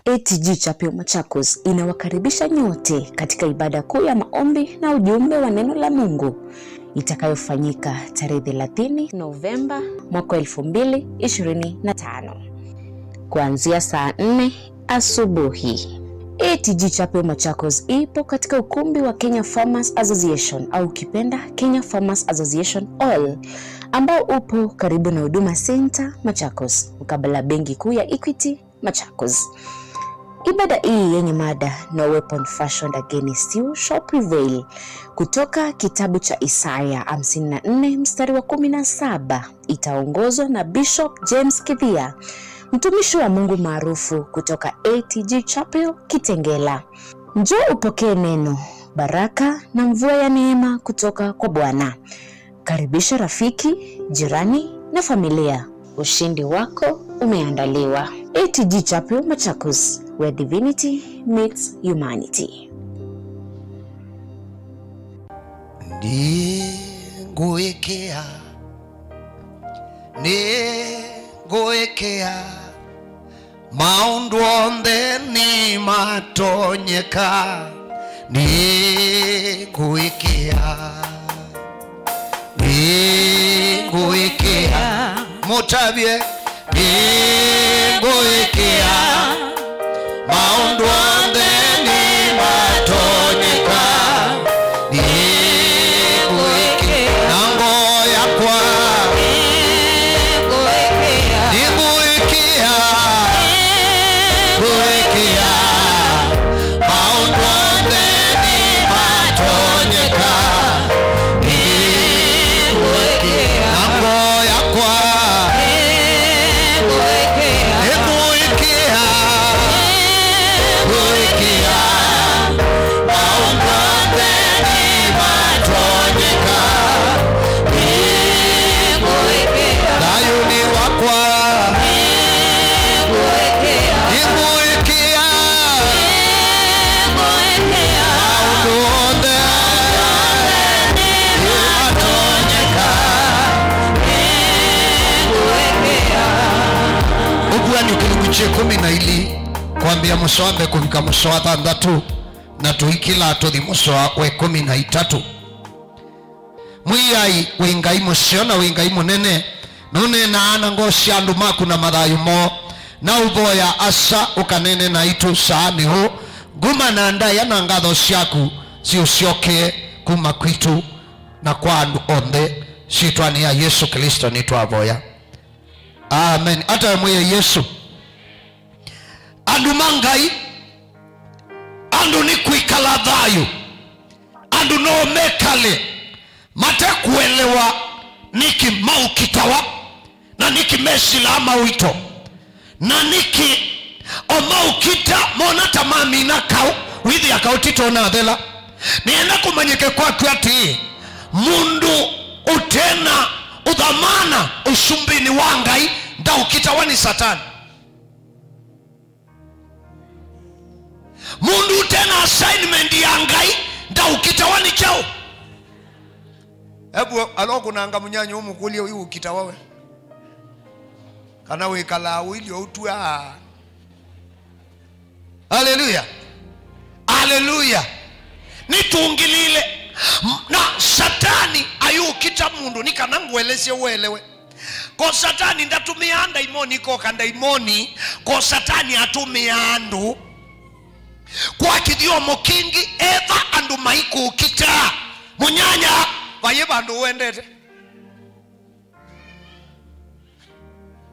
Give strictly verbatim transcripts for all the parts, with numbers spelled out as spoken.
A T G Chapel Machakos inawakaribisha nyote katika ibada kuu ya maombi na ujumbe wa neno la Mungu itakayofanyika tarehe thelathini Novemba mwaka wa elfu mbili ishirini na tano, kuanzia saa nne asubuhi. A T G Chapel Machakos ipo katika ukumbi wa Kenya Farmers Association, au ukipenda Kenya Farmers Association Hall, ambao upo karibu na Huduma Center Machakos, mkabala benki kuu ya Equity Machakos. Ibada hii yenye mada No Weapon Fashioned Against You Shall Prevail, kutoka kitabu cha Isaya hamsini na nne mstari wa kumi na saba, itaongozwa na Bishop James Kithia, mtumishi wa Mungu maarufu kutoka A T G Chapel Kitengela. Njoo upokee neno, baraka na mvua ya neema kutoka kwa Bwana. Karibisha rafiki, jirani na familia. Ushindi wako umeandaliwa. A T G Chapel Machakos, where divinity meets humanity. Nĩngũĩkĩĩa, nĩngũĩkĩĩa, maũndũ onthe nĩmatonyeka, nĩngũĩkĩĩa, nĩngũĩkĩĩa. Mũtavye, nĩngũĩkĩĩa, maũndũ onthe nĩmatonyeka, nĩngũĩkĩĩa. Na ngoo yakwa, nĩngũĩkĩĩa, ngũĩkĩĩa, maũndũ onthe nĩmatonyeka, nĩngũĩkĩĩa. Na ngoo yakwa, nĩngũĩkĩĩa, ngũĩkĩĩa, maũndũ onthe nĩmatonyeka, nĩngũĩkĩĩa. Thayũnĩ wakwa, nĩngũĩkĩĩa, nĩngũĩkĩĩa, maũndũ onthe nĩmatonyeka, nĩngũĩkĩĩa. Ũvuan'yo kĩlungu kya ĩkũmi na ilĩ, kwambĩa mũsoa wa mbee kũvika mũsoa wa thanthatũ, na tũikĩlaa tũthi mũsoa wa ĩkũmi na itatũ. Mwĩai wĩ Ngai mũseo na wĩ Ngai mũnene, nũneenaa na ngoo sya andũ maku na mathayũ moo. Na ũvoya, Asa, ũkaneene naitũ saanĩ ũũ. Nguma na ndaĩa na ngatho syaku siũsyokee kuma kwitũ na kwa andũ onthe. Syĩtwanĩ ya Yesũ Klĩsto nĩtwavoya. Amen. Ata mwĩe Yesũ. Andũ ma Ngai, andũ nĩ kwĩkala thayũ. Andũ no mekale mate kũelewa nĩkĩ maũkitawa, na nĩkĩ mesilaa maũito, na nĩkĩ o maũkita mona ta mamina kaũ, wĩthĩa kaũ ti tona athela. Nĩenda kũmanyĩke kwaku atĩĩ, mũndũ ũtena ũthamana ũsumbĩnĩ wa Ngai ndaũkitawa nĩ Satani. Mũndũ ũte na assignment ya Ngai ndaũkitawa nĩ kyaũ? Ebu alokũnanga mũnyanyo ũmũkũlye ũyũ ũkitawa we? Kana wĩkalaa ũilye ũtwaa? Haleluya! Haleluya! Nĩtũngĩlĩĩle. Na Satani ayũkita mũndũ, nĩ kana ngũelesye ũelewe. Ko Satani ndatũmĩaa ndaimoni koka ndaimoni, ko Satani atũmĩaa andũ. Kwa kĩthyomo kĩngĩ, etha andũ maikũkita. Mũnyanya, vayĩ vandũ ũendete.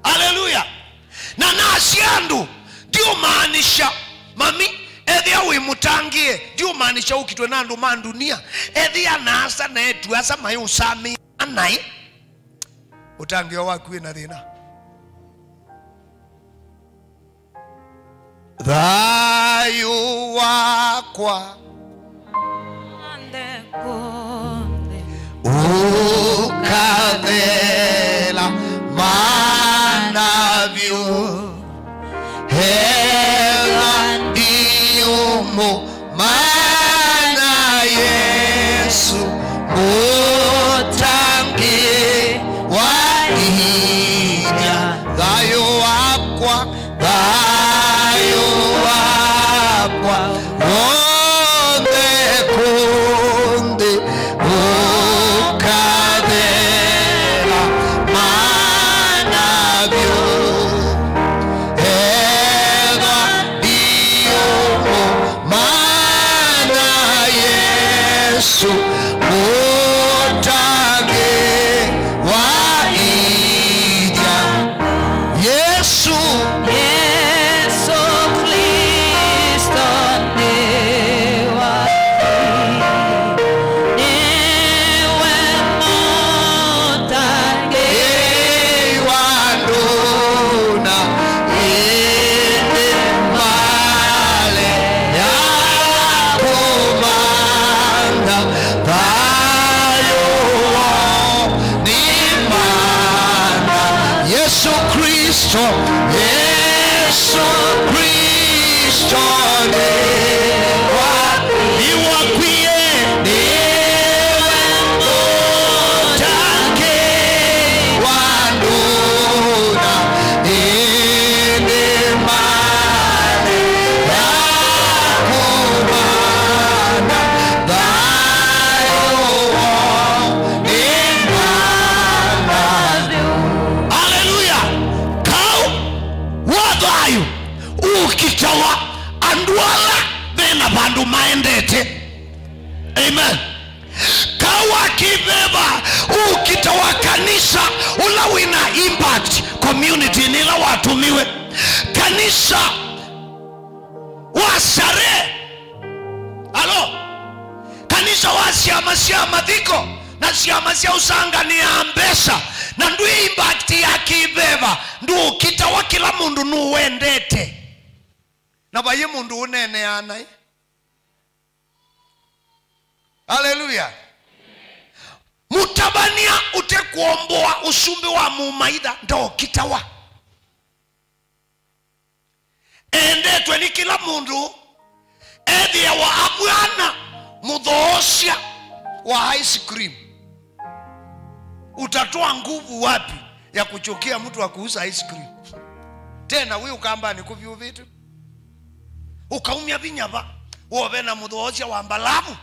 Aleluya! Na nasya andũ, ndiũmaanisha, mami, ethĩa wĩ mũtangĩĩe, ndiũmaanisha ũkitwe na andũ ma ndunia. Ethĩa na asa na etu asa mayũsamĩa naĩ. Ũtangĩĩo waku wĩ na thĩna. Thayũ wakwa ũkathela mana vyũ, ethĩa ndiũmũ mana Yesũ, mũtangĩĩe wa inya. Thayũ wakwa, thayũ Ũtangĩĩi wa inya. Yesũ. Yesũ Klĩsto nĩ wa, nĩwe mũtangĩĩi wa ndũna, ĩndĩ mbaale ya kũmantha thayũ woo nĩ mana. Yesũ Klĩsto, Yesũ Klĩsto nĩ wa, nĩ wakwie, nĩwe mũtangĩĩi wa ndũna, ĩndĩ mbaale ya kũmantha thayũ woo nĩ mana. Haleluya! Kaũ wa thayũ ũkitawa andũ ala me na vandũ maendete. Amen. Kaũ wa kĩveva ũkitawa kanisa ũla wĩna impact community-nĩ ĩla watũmiwe. Kanisa wa starehe. Alo? Kanisa wa syama sya mathiko na syama sya ũsanganĩa mbesa, na ndwĩ impact ya kĩveva, ndũkitawa kĩla mũndũ nũwendete. Na vayĩ mũndũ ũneeneaa naĩ. Haleluya! Mũtavany'a ũte kũomboa ũsumbĩ wa mũmaitha ndokitawa. Endetwe nĩ kĩla mũndũ, ethĩawa avw'ana mũthoosya wa ice cream. Utatoa nguvu wapi ya kuchukia mtu wa kuuza ice cream? Tena wĩ Ũkambanĩ kũvyũvĩtwe. Ũkaumya vinya va wove na mũthoosya wa mbalavu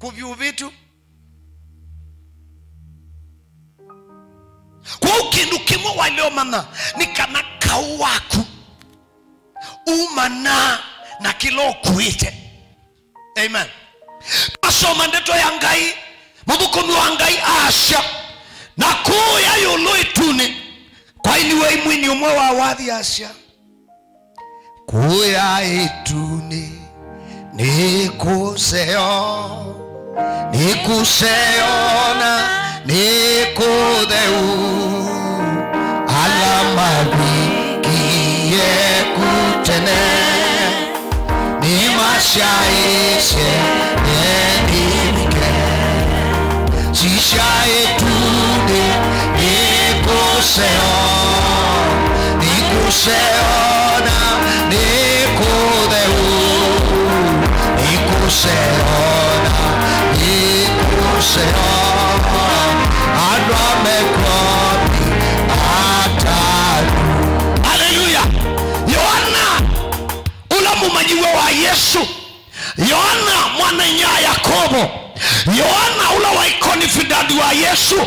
kũvyũvĩtwe. Kwoou kĩndũ kĩmwe waĩle ũmanya nĩ kana kaũ waku umanaa na kĩla ũkuĩte. Amen. Twasoma ndeto ya Ngai, mũthũkũmi wa Ngai asya, na kũũya ĩũlũ ĩtunĩ kwainiwe mwini ũmwe wa wathi asya, kũũya ĩtunĩ nĩ kũseo, nĩ kũseo na nĩ kũtheu, ala mavikie ku tene nĩmasyaĩĩsye nĩnĩvike. Sisya ĩtunĩ nĩ kũseo, nĩ kũseo na nĩ kũtheu, nĩ kũseo na nĩ kũseo, andũ amekw'a atanu. Haleluya! Yoana ũla mũmanyĩw'a wa Yesũ, Yoana mwana-a-inyia wa Yakovo, Yoana ũla waĩ confidant wa Yesũ,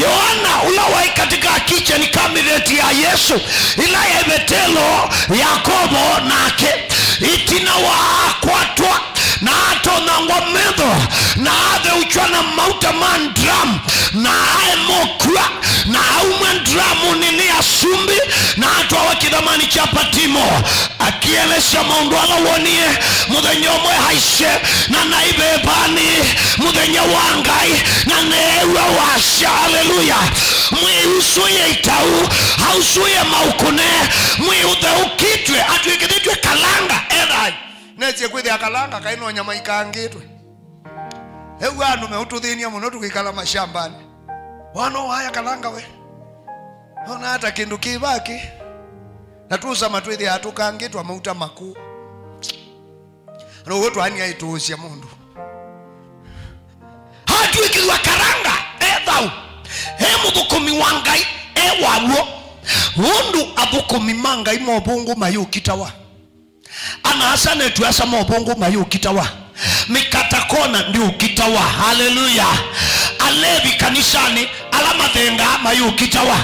Yoana ũla waĩ katika kitchen cabinet ya Yesũ, ĩla yaĩ Vetelo, Yakovo nake, ĩtina wa akwatwa na atonyangwa metho na atheũkw'a na mauta ma ndramu na aema ũkw'a, na aumw'a ndramũnĩ nĩ asumbĩ, na atwawa kĩthamanĩ kya Patimo. Akĩelesya maũndũ ala wonie mũthenya ũmwe aisye, na naĩ veva nĩ mũthenya wa Ngai, na neew'a wasya, haleluya, mwĩĩ ũsũĩe itau, ausũĩe maũkũne, mwĩĩ ũtheũkĩtw'e, atw'ĩkĩthĩtw'e kalanga e thayũ. Nesye kwĩthĩa kalanga kaĩ no nyama ikangĩtwe. Ew'a andũ meũtũthĩny'a mũno tũkĩkala mashambanĩ. Wana waya kalanga we. Nona hata kĩndũ kĩva kĩ. Na tũsama twĩthĩaa tũkangĩtwa mauta makũũ. Now'o twaania ĩtũũsya mũndũ. Atw'ĩkĩthw'a karanga, e thau. E mũthũkũmi wa Ngai, e waw'o. Ũndũ athũkũmi ma Ngai movũngũ mayũkitawa. Ana-a-asa na eĩtu-a-asa movũngũ mayũkitawa. Mĩkata kona ndĩũkitawa. Haleluya! Alevi kanisanĩ ala mathengaa mayũkitawa.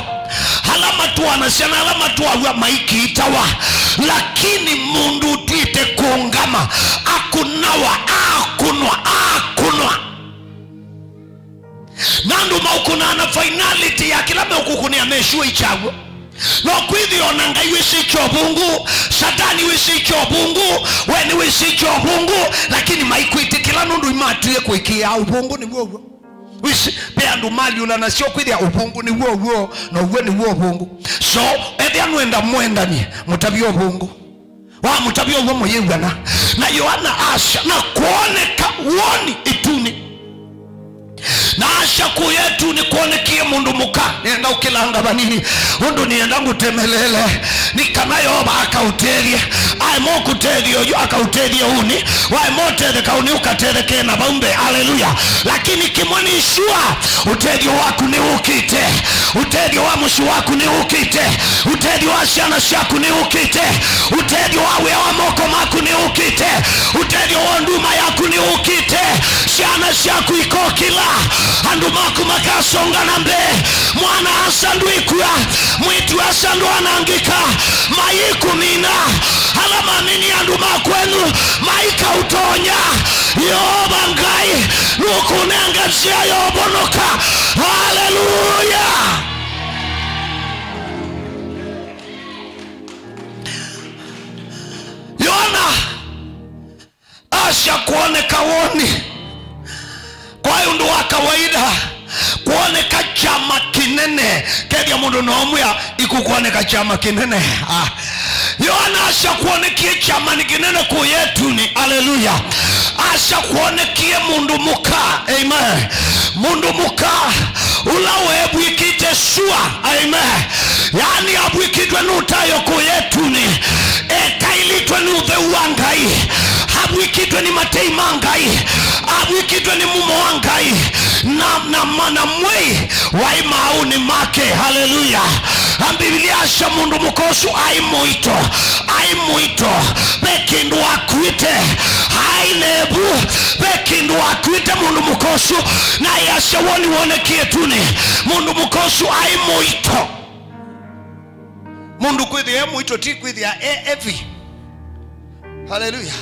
Ala matũanasya na ala matũaw'a maikitawa. Lakini mũndũ ũtw'ĩte kũngama akũnawa, akũnwa, akũnwa. Na andũ maũkũnaa na finality ya kĩla meũkũkũnĩa mesure ikyaw'o. No kwĩthĩwa na Ngai wĩsĩ kya ũvũngũ, Satani wĩsĩ kya ũvũngũ, we nĩwĩsĩ kya ũvũngũ, lakini maikwĩtĩkĩla nũndũ imatwie kũĩkĩĩa ũvũngũ nĩw'o ũw'o. Wĩsĩ, ve andũ malyũlanasya kwĩthĩa ũvũngũ nĩw'o ũw'o, na ũw'o nĩw'o ũvũngũ. So, ethĩa nũenda mwendanie, mũtavye ũvũngũ. Wamũtavya ũw'o mũyĩw'ana. Na Yoana asya, na kwoneka woni ĩtunĩ. Na asya kũya ĩtunĩ kwonekie mũndũ mũka. Nĩenda ũkĩlanga vanini. Ũndũ nĩenda ngũtemelele. Nĩ kana Yeova akaũtethye. Aema ũkũtethya ũyu akaũtethya ũnĩ. Waema ũtetheka ũnĩ ũkatetheke na vau mbee. Aleluya. Lakini kĩmwe nĩ sure, ũtethyo waku nĩwũkĩte. Ũtethyo wa mũsyĩ waku nĩwũkĩte. Ũtethyo wa syana syaku nĩwũkĩte. Ũtethyo wa wĩa wa moko maku nĩwũkĩte. Ũtethyo wa nduma yaku nĩwũkĩte. Syana syaku ikokĩla. Andũ maku makasonga na mbee. Mwana-a-asa ndwĩkw'a. Mwĩĩtu-a-asa ndwanangĩka. Maikũmina. Ala mamini andũ ma kwenyu maikaũtonya. Yeova Ngai nũkũnenga nzĩa ya ũvonoka. Haleluya! Yona asya kwoneka woni. Kwa ũndũ wa kawaida, kwoneka kyama kĩnene. Kethĩa mũndũ no ũmwĩa, ikukwoneka kyama kĩnene. Ah. Yoana asya kwonekie kyamanĩ kĩnene kũya ĩtunĩ. Aleluya. Asya kwonekie mũndũ mũka. Amen. Mũndũ mũka ũla wevw'ĩkĩte sua. Amen. Yaani avw'ĩkĩtwe nĩ ũtaĩo kũya ĩtunĩ. Etaĩlĩtwe nĩ ũtheu wa Ngai. Avw'ĩkĩtwe nĩ matei ma Ngai. Avw'ĩkĩtwe nĩ mumo wa Ngai. Na, na, ma- na mwei waĩ maaũnĩ make. Haleluya. Na Mbivilia asya mũndũ mũka ũsu aĩ mũito. Aĩ mũito. Ve kĩndũ wakuĩte. Aĩ nevu. Ve kĩndũ wakuĩte mũndũ mũka ũsu. Na yasya woni wonekie ĩtunĩ. Mũndũ mũka ũsu aĩ mũito. Mũndũ kwĩthĩa e mũito ti kwĩthĩa e heavy. Haleluya.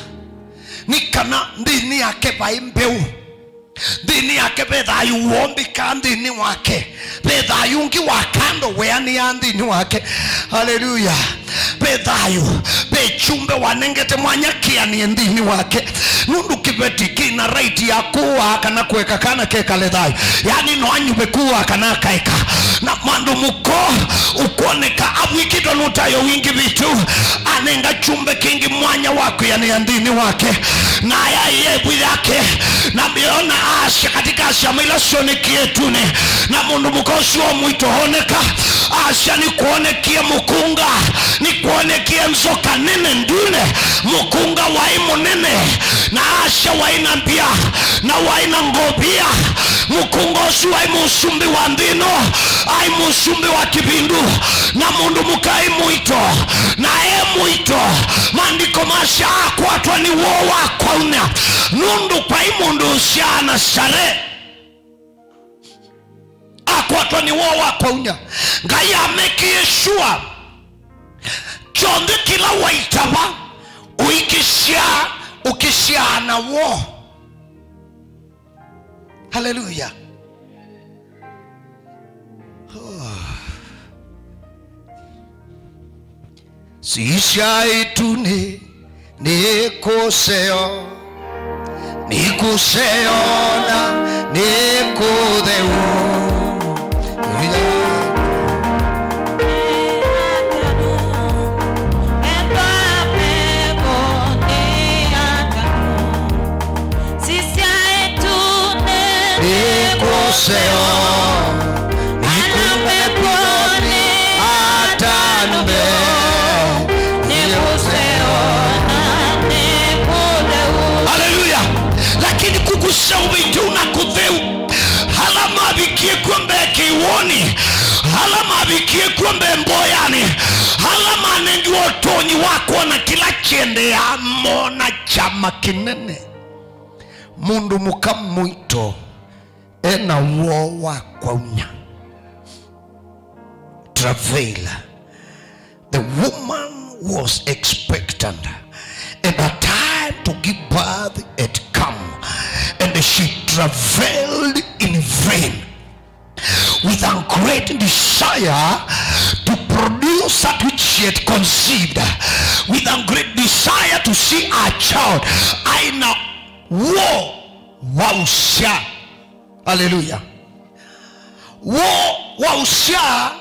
Nĩ kana nthĩnĩ yake vaĩ mbeũ. Nthĩnĩ yake ve thayũ wombĩkaa nthĩnĩ wake. Ve thayũ ũngĩ wa kando weanĩaa nthĩnĩ wake. Haleluya. Ve thayũ. Ve kyumbe wanengete mwanya kĩanĩe nthĩnĩ wake. Nũndũ kĩveti kĩna right ya kũaa kana kũeka kana kekale thayũ. Yaani no anyuve kũaa kana akaeka. Na mũndũ mũka ũkwoneka avw'ĩkĩtwe nĩ ũtaĩo wingĩ vitu, anenga kyumbe kĩngĩ mwanya wa kwĩanĩa nthĩnĩ wake. Na aya ĩevu yake, na Yoana asya katika syama ila syonekie ĩtunĩ, na mũndũ mũka ũsu wa mũito oneka, asya nĩkwonekie mũkũnga, nĩkwonekie nzoka nene ndune, mũkũnga waĩ mũnene, na asya waĩ na mbya, na waĩ na ngovia. Mũkũnga ũsu waĩ mũsumbĩ wa nthĩ ĩno, aĩ mũsumbĩ wa kĩvindu, na mũndũ mũka aĩ mũito, na e mũito. Maandĩko masya akwatwa nĩ woo wa kwaũnya, nũndũ kwaĩ mũndũ ũsyaa na sale. Akwatwa nĩ woo wa kwaũnya. Ngai amekĩe sure kyonthe kĩla waitava ũikĩsyaa, ũkĩsyaa na woo. Haleluya. Oh. Sisya ĩtunĩ nĩ kũseo, nĩ kũseo na nĩ kũtheu. Nĩ kũseo, nĩ kũseo, atanũme. Nĩ kũseo na nĩ kũtheu. Haleluya. Lakini kũkũseo vĩndĩ na kũtheu. Ala mavikie kw'o mbee kĩw'ũnĩ, ala mavikie kw'o mbee mboyanĩ, ala manengiwe ũtonyi wa kwona kĩla kyendeeaa, mona kyama kĩnene. Mũndũ mũka mũito ena woo wa kwaũnya. Travail. The woman was expectant, and her time to give birth had come, and she travailed in vain. With a great desire to produce that which she had conceived, with a great desire to see her child. Aĩ na woo wa ũsyaa. Haleluya. Woo wa ũsyaa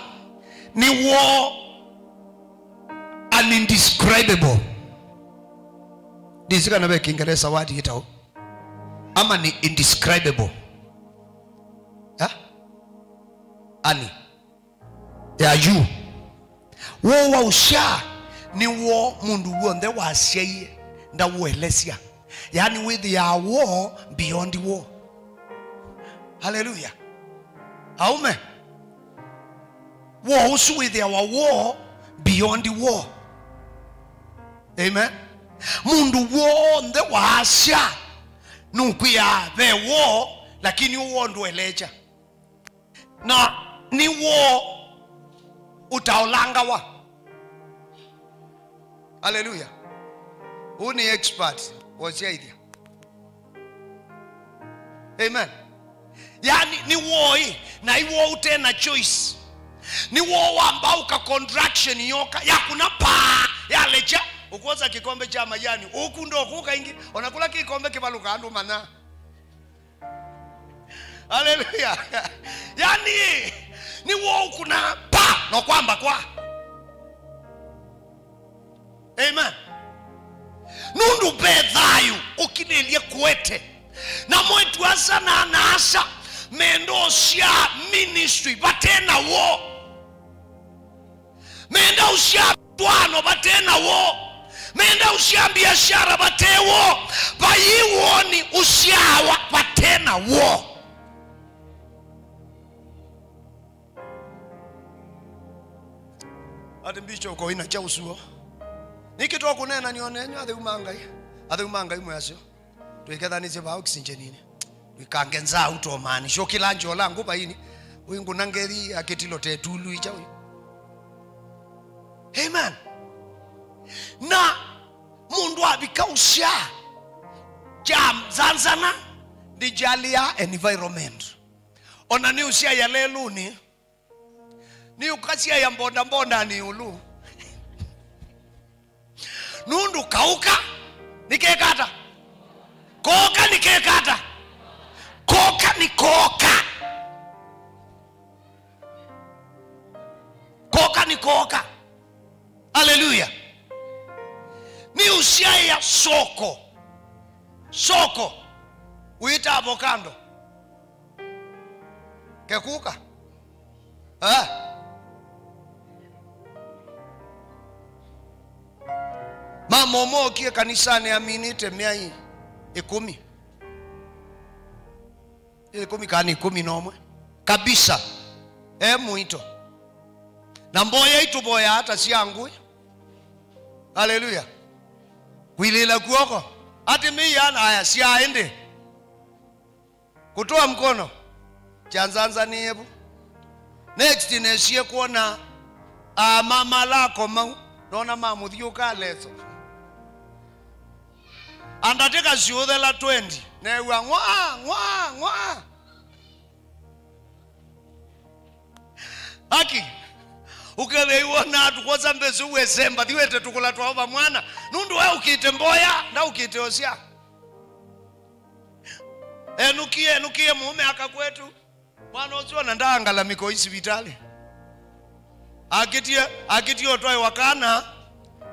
nĩ woo an indescribable. Ndĩsĩ kana ve Kĩngeresa word yĩtawa ama nĩ indescribable. Ha? Ani. Ya yu. Woo wa ũsyaa nĩ woo mũndũ w'onthe wasyaie ndaũelesya. Yaani wĩthĩaa woo beyond woo. Haleluya. Aume. Woo ũsu wĩthĩawa woo beyond woo. Amen. Mũndũ w'onthe waasya nũkwĩaa ve woo, lakini ũwoo ndũeleekya. Na nĩ woo ũtaolangawa. Haleluya. Ũũ nĩ expert wa ũsyaĩthya. Amen. Yaani, nĩ woo ĩ, na ĩ woo ũte na choice. Nĩ woo wambaũka contraction yoka, yakuna paa, yalekya, ũkwosa kĩkombe kya majani, ũkunda ũkũka ĩngĩ, ona kũla kĩkombe kĩvalũka andũ manya. Haleluya. Yaani, nĩ woo ũkuna paa, no kwamba kwa. Amen. Nũndũ ve thayũ ũkilĩlye kũete. Na mwetu asa na ana-a-asa menda ũsyaa ministry vate na woo. Menda ũsyaa twano vate na woo. Menda ũsyaa biashara vate woo. Vai wooni ũsyaawa vate na woo. Ati Bishop ko ina kya ũsuo. Nĩkĩ tũkũneena nĩ onenyu atheu ma Ngai. Atheu ma Ngai mwasyo. Twĩkethanĩsye va oxygen-inĩ. Tũikange nza au tomani. Syo kĩla njola ngũva ini. Ũingũna ngethi ya kĩtilo tetulu icha ũyu. Amen. Na mũndũ avika ũsyaa kya nzanzana ndĩjalĩa environment. Ona nĩ ũsyaĩa lelũnĩ, nĩ ũkasyaĩa mbondambondanĩ ĩũlũ. Nũndũ kaũka nĩkekata. Koka nĩkekata. Koka nĩkoka. Koka nĩkoka. Haleluya. Nĩ ũsyaĩa soko. Soko. Wĩta avocado. Kekuka. Eh? Mama ũmwe okie kanisanĩ aminĩte mĩai ĩkũmi. Ĩkũmi kana ĩkũmi na ũmwe. Kabisa. E mũito. Na mboya itũvoyaa ta sya ngũĩ. Haleluya. Kwilĩla kw'oko. Ati mĩiana aya sya ĩndĩ. Kutoa mkono. Kya nzanzanĩe vu. Next nesie kwona amama lako mau. Nona mamũthiũka leso. Andatĩka syũthela twenty. Neew'a ng'wa, ng'wa, ng'wa. Aki, ũkethĩa iwona tũkwosa mbesa ũwĩsemba, thiwete tũkũla twaova mwana. Nũndũ we ũkĩte mboya, na ũkĩte osya. Enũkie, enũkie mũũme aka kwetu. Mwana ũsu ona ndaangalamika ũi sivitalĩ. Akĩtie, akĩtie ũtwaĩwa kana,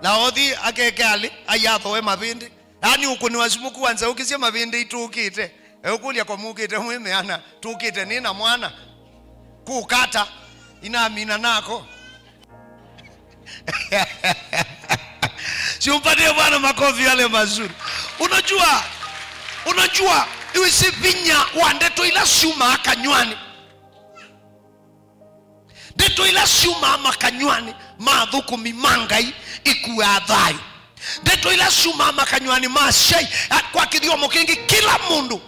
na othi akeke alĩ, aiathowe mavĩndĩ. Yaani ũkũnĩwa simũ kwanza ũkĩsye mavĩndĩ itũkĩte. Eũkũlya kwa mũkĩte mwĩ mĩana, tũkĩte nĩ na mwana. Kũkata, inamina nako. Siumpatie Bwana makofi yale mazuri. Unajua, unajua, iwisi vinya wa ndeto ila syumaa kanywani. Ndeto ila syumaa makanywani ma athũkũmi ma Ngai ikuaa thayũ. Ndeto ila syumaa makanywani ma asyai, a, kwa kĩthyomo kĩngĩ, kĩla mũndũ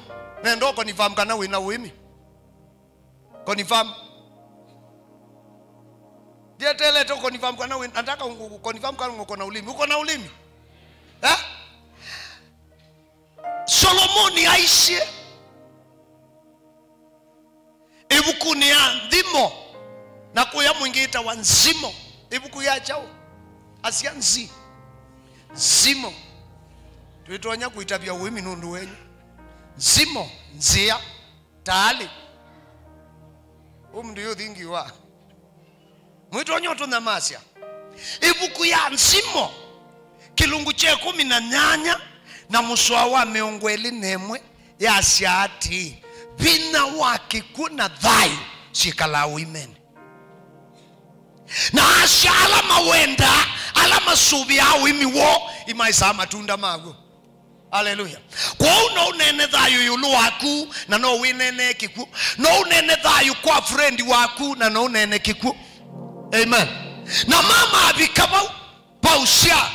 nenda ũkonifirm kana wĩ na ũĩmi. Confirm. Ndietelete ũkonifirm kana wĩ, nataka ũkonifirm kana ũko na ulimi. Uko na ulimi? Eh? Solomoni aisye, "Ĩvu Ĩvukunĩ ya Nthimo, na kũya mũingĩ ĩtawa Nzimo. Ĩvuku ya kyaũ? Asya nzi. Nzimo. Twĩtonya kũitavya ũĩmi nũndũ wenyu. Nzimo, nzĩa, taalĩ. Whom do you think you are? Mwĩtonya ũtũnyamasya. Ĩvuku ya Nzimo, kĩlungu kya ĩkũmi na nyanya na mũsoa wa mĩongo ĩlĩ na ĩmwe, yasya atĩĩ, vinya wa kĩkw'ũ na thayũ syĩkalaa ũimenĩ. Na asya ala mawendaa, ala masũvĩaa ũĩmi woo, imaĩsaa matunda maw'o. Aleluya. Kwoou no ũneene thayũ ĩũlũ waku, na no wĩneenee kĩkw'ũ. No ũneene thayũ kwa friend waku, na no ũneene kĩkw'ũ. Amen. Na mama avika vau, vausya.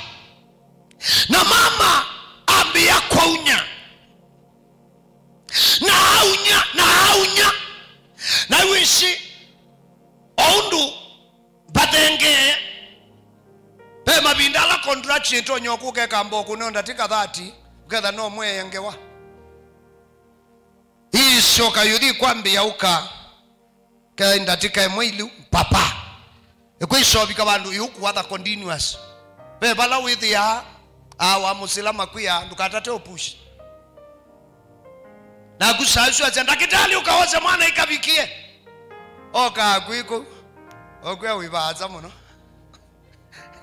Na mama ambĩa kwaunya. Na aunya, na aunya. Na wĩsĩ, o ũndũ mbathengee, ve mavinda ala contraction ĩtonya kũka ĩkamba kũneo ndatĩka thirty, ũketha no mwee ngewa. Iisyoka yũthi kwambĩa ũka, ke ndatĩka ĩmwe ĩlĩ, papa. Ĩkwĩsovika vandũ ĩũkuatha continuous. Ve vala wĩthĩaa, aa wa mũsĩla makwĩa, ndũkatate ũpush. Naku saa isu asya, ndakĩtalĩ, ũkaose mwana ikavikie. Oka akwĩ kũu. Okwĩa wĩ vaasa mũno.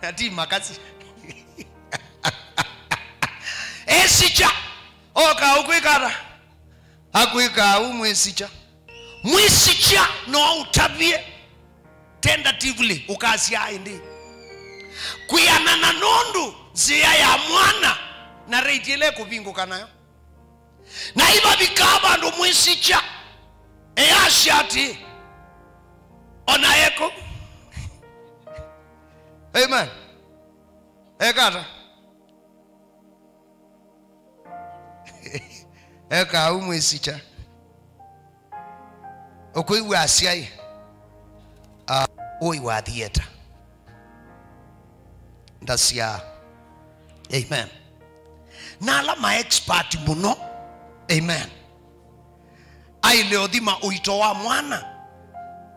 Na ti makasi. Esikya. Oka ũkwĩkata. Akwĩka au mwĩsikya. Mwĩsikya no ũtavye tentatively, ũkasya ĩndĩ. Kwĩanana nũndũ nzĩa ya mwana na rate ĩla ĩkũvingũka nayo. Na ivavikaa vandũ mwĩsikya eyasya atĩ, ona eko. Amen. Ekata. Eka au mwĩsikya. Ũkwĩw'a asyaĩ, ah, ũĩ wa theater. Ndasya, amen. Na ala ma expert mũno, amen. Aile ũthima ũito wa mwana,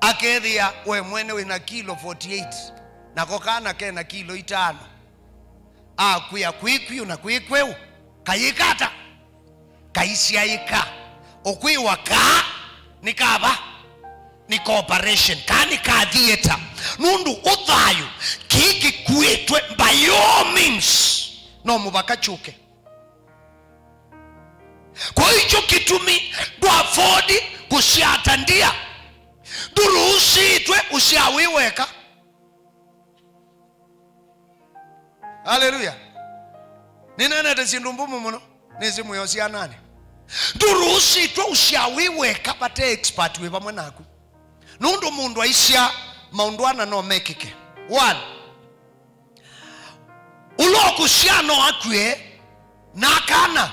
akethĩa we mwene wĩna kilo forty-eight, nako kana kena kilo itano. Akwĩa kwĩ kwiũ na kwĩ kweũ, kayĩka ata? Kaisyaĩka. Ũkwĩwa kaa nĩ kava? Nĩ cooperation, kaa nĩ ka theater. Nũndũ ũthayũ, kĩĩ kĩkuĩtwe, by all means, no mũvaka kyũke. Kwa hicho kĩtumi ndũ afford kũsyaa ta ndia. Ndũrũsĩtwe ũsyaa wĩ weka. Haleluya. Nĩneenete syĩndũ mbũmũ mũno, nĩsĩ mwĩo syananĩ. Ndũrũsĩtwe ũsyaa wĩ weka vate expert wĩ vamwe naku. Nũndũ mũndũ aisyaa, maũndũ ana no mekĩke. One, ũla ũkũsyaa no akw'e, na kana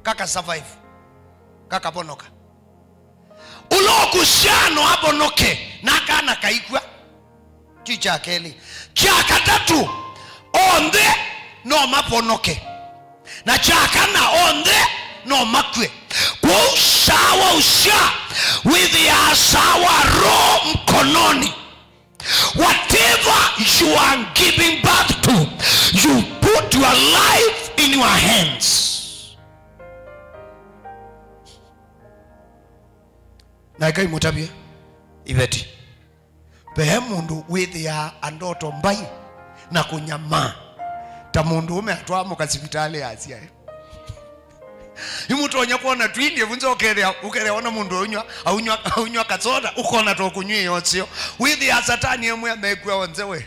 kaka survive, kakavonoka. Ũla ũkũsyaa no avonoke, na kana kaikw'a. Kyu kya kelĩ. Kya katatũ, onthe no mavonoke. Na kya kana, onthe no makw'e. Kwoou saa wa ũsyaa wĩthĩaa saa wa Roho mkononi. Whatever you are giving birth to, you put your life in your hands. Na ĩkai mũtavye, Iveti. Ve mũndũ wĩthĩaa andoto mbai na kũnyamaa, ta mũndũ ũme atwaa mũka sivitalĩ asyae. Imũtonya kwona twindi, ĩvunza ũkethĩa, ũkethĩa wona mũndũ aunywa, aunywa, aunywa kasoda, ũkona to kũnywĩa ũseo. Wĩthĩaa Satani emwe amekw'a onze we.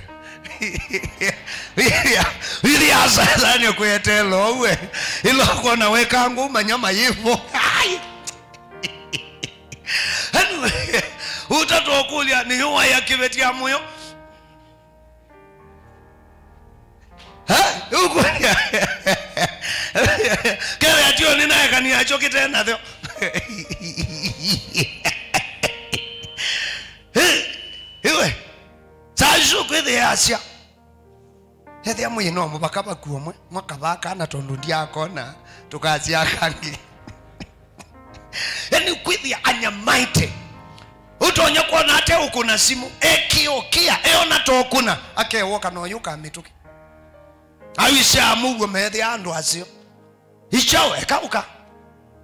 Wĩthĩaa, wĩthĩaa Satani akwĩetee lowe. Ĩla ũkona wekangũ manya mayĩvo. Ai! Anyway, ũtatũkũlya nĩ ũwaya kĩveti ya mũyo. Ha? Ũkũlya. Kethĩa tio nĩ naekani yacho kĩte nathyo. Iwe. Saa isu kwĩthĩa asya. Ethĩa mwĩ no mũvaka vakuo mwe, mwakavaa kana tondũ ndiakona, tũkasya kangĩ. Yaani kwĩthĩa anyamaĩte. Ũtonya kwona ate ũkũna simũ, ekĩũkĩa, eona ta ũkũna, akewoka na ũyũ kamĩtũkĩ. Aisya amũw'o meethĩa andũ aseo. Ichao, eka ũka.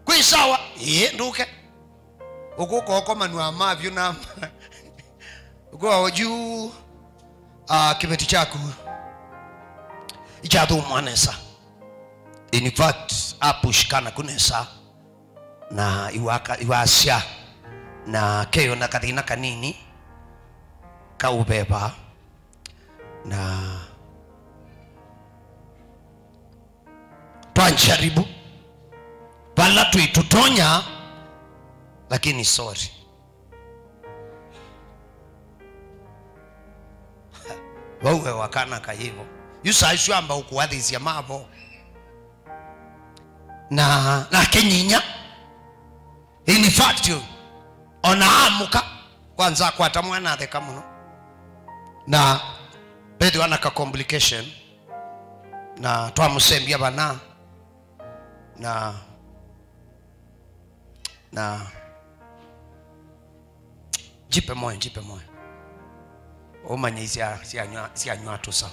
Kwĩ sawa? Ĩĩ, ndũke. Ũkũka ũkomanw'a mavyũ na ũkũa oju, ah, kĩveti kyaku ikyathũmwa nesa. In fact, apush kana ku nesa. Na iwaka, iwasya. Na keyo na kathĩna kanini. Kaũveva. Na twanjaribu vala twĩ tũtonya, lakini sorry. Vau we wakana kayivo. Yu saa isu amba ũkũathĩsya mavo. Na, na kĩnyinya. In fact, ona amũka, kwanza akwata mwana atheka mũno. Na vethĩwa na ka complication, na twamũsembia vana, na, na, jipe moyo, jipe moyo. Ũmanye isya, syanywa, syanywa tũsaũ.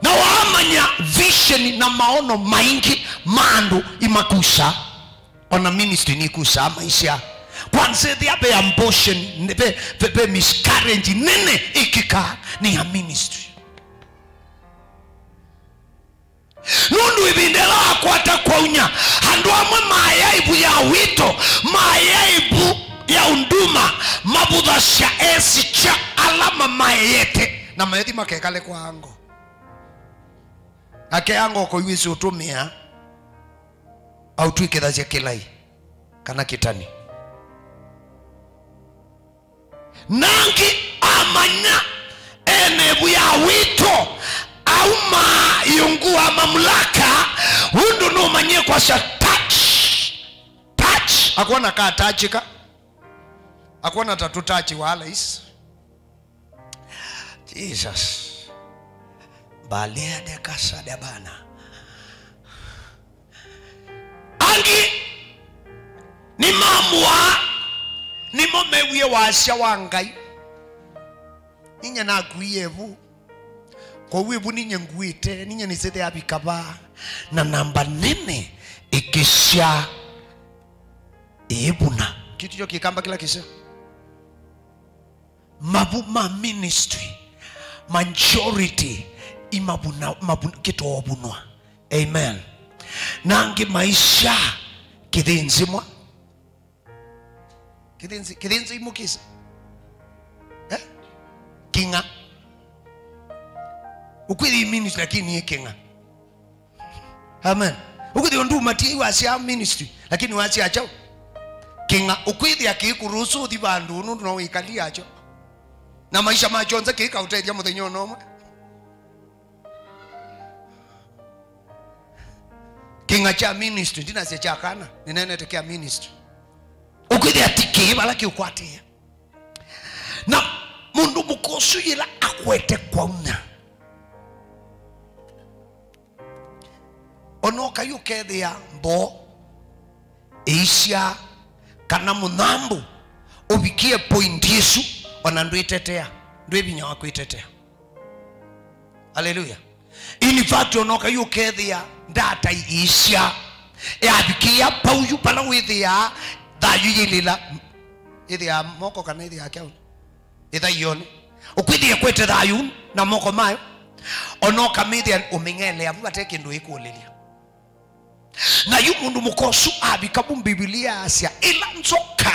Na waamanya vision na maono maingĩ ma andũ imakusa, ona ministry nikusaa maisha. Kwanza ethĩa ve abortion, ve, ve, ve miscarriage nene ĩkĩka nĩ ya ministry. Nũndũ ĩvinda ĩla wakwata kwaunya, andũ amwe maaya ĩvu ya wito, maaya ĩvu ya unduma, mavũthasya esikya ala mamaeyete, na maethi makekale kwa ango. Ake ango koiwĩsĩ ũtũmĩa, aũtw'ĩkĩthasya kĩlai kana kĩtani. Nangĩ amanya ene ĩvu ya wito, auma ĩũngũ wa mamlaka, ũndũ nũmanyie kwasya touch. Touch. Akwona ka touch ka. Akwona ta tũtachi wa laisi. Jesus. Balea de casa de bana. Angĩ nĩmamũaa, nĩmo mewie wasya wa Ngai. Ninyie nakuie ĩvu. Kwoou ĩvu ninyie nguĩte, ninyie nĩsĩthĩa avika vaa. Na namba nene ĩkĩsya ĩĩvuna. Kĩtu kyo kĩkamba kĩla kĩseo. Mavu ma ministry, majority imavuna, mavun-, kĩtoovunwa. Amen. Na angĩ maisha kĩthĩnzĩmwa. Kĩthĩnzĩ, kĩthĩnzĩ imũkĩsa. Eh? Kĩng'a. Ũkwĩthĩ ministry lakini ĩ kĩng'a. Amen. Ũkwĩthĩa ũndũ ũmatie iwasya ministry, lakini wasya kyaũ? Kĩng'a. Ũkwĩthĩa kĩkũrũsũ ũthi vandũ nũndũ no wĩkalia kyo. Na maisha makyo onthe kĩkaũtethya mũthenya ona ũmwe. Kĩng'a kya ministry, ndinasya kya kana, nĩnenete kya ministry. Ũkwĩthĩa ti kĩĩ vala kĩũkwatĩĩa. Na mũndũ mũka ũsu yĩla akwete kwaunya, ona ũkai ũkethĩa mboo ĩisya kana mũnyambũ ũvikie point ĩsu, ona ndwĩtetea, ndwĩ vinya wa kwĩtetea. Haleluya. In fact, ona ũkai ũkethĩa ndata iisya yavikĩĩa pauyu pala wĩthĩaa thayũ yĩlĩla ĩthĩaa moko kana ĩthĩaa kyaũ. Ĩthaionĩ. Ũkwĩthĩa kwete thayũ na moko mayo. Ona ũkamĩthĩa ũmĩng'elea vu vate kĩndũ ĩkũlĩlya. Na yu mũndũ mũka ũsu avika vu, Mbivilia yasya, ĩla nzoka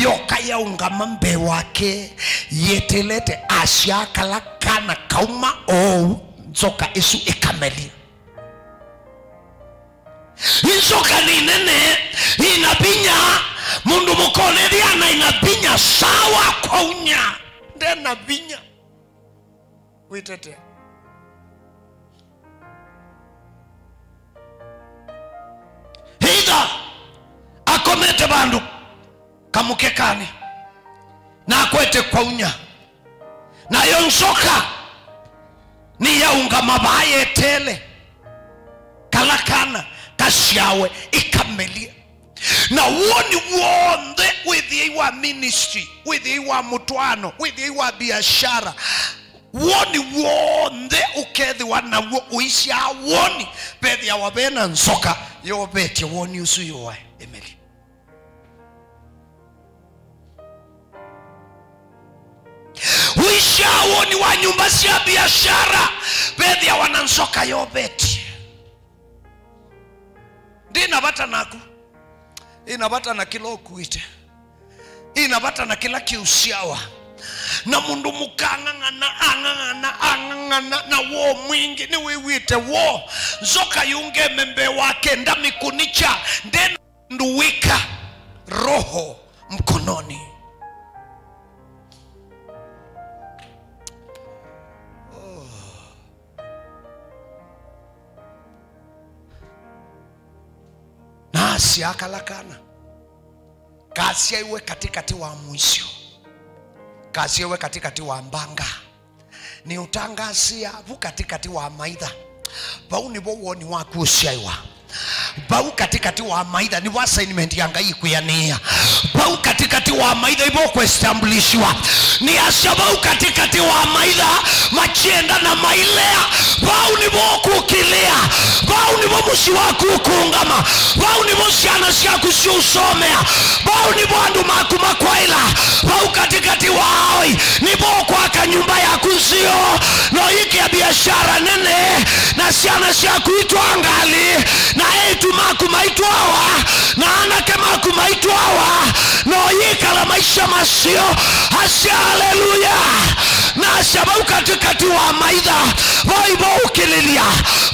yoka yaũngama mbee wake, yetelete, asyaa kala kana kauma oou, nzoka ĩsu ĩkamelia. Nzoka nĩ nene, ĩna vinya. Mũndũ mũka ũnethĩa na ĩna vinya sawa kwaunya, ndena vinya wĩtetea. Either akomete vandũ kamũkekanĩ na akwete kwaunya, nayo nzoka nĩyaũngama vaa yeteele kala kana kasyawe ĩkamelie. Na woni w'onthe Wĩthĩei wa ministry, wĩthĩei wa mũtwaano, wĩthĩei wa biashara. Woni w'onthe ũkethĩwa naw'o ũisyaa woni, vethĩawa ve na nzoka yovetye woni ũsu yũae. Emily. Ũisyaa woni wa nyũmba sya biashara, vethĩawa na nzoka yovetye. Ndĩ na vata naku. Ĩ na vata na kĩla ũkuĩte. Ĩ na vata na kĩla kĩũsyawa. Na mũndũ mũka ang'ang'ana, ang'ang'ana, ang'ang'ana na woo mwingĩ, nĩwĩw'ĩte woo. Nzoka yũngeme mbee wake, ndamĩkũnĩkya, nde na ũndũ wĩka, roho mkononi. Oh. Na asyaa kala kana, kasyaiwe katikati wa mũisyo, kasyaiwe katikati wa mbanga. Nĩ ũtangasia vu katikati wa maitha. Vau nĩvo woni waku ũsyaiwa. Vau katikati wa maitha nĩvo assignment ya Ngai ĩkwĩanĩĩa. Vau katikati wa maitha ivo ũkũestablishiwa. Nĩasya vau katikati wa maitha, makyenda na mailea. Vau nĩvo ũkũkĩlĩa. Vau nĩvo mũsyĩ waku ũkũũngama. Vau nĩvo syana syaku siũsomea. Vau nĩvo andũ maku makwaĩla. Vau katikati wa aoi nĩvo ũkwaka nyũmba yaku nzeo, na ũyĩkĩa biashara nene, na syana syaku itwaa ngalĩ, na eĩtu maku maitwawa, na anake maku maitwawa, na ũyĩkala maisha maseo. Asya, "Aleluya!" Na asya, "Vau katikati wa maitha, vo ivo ũkĩlĩlya,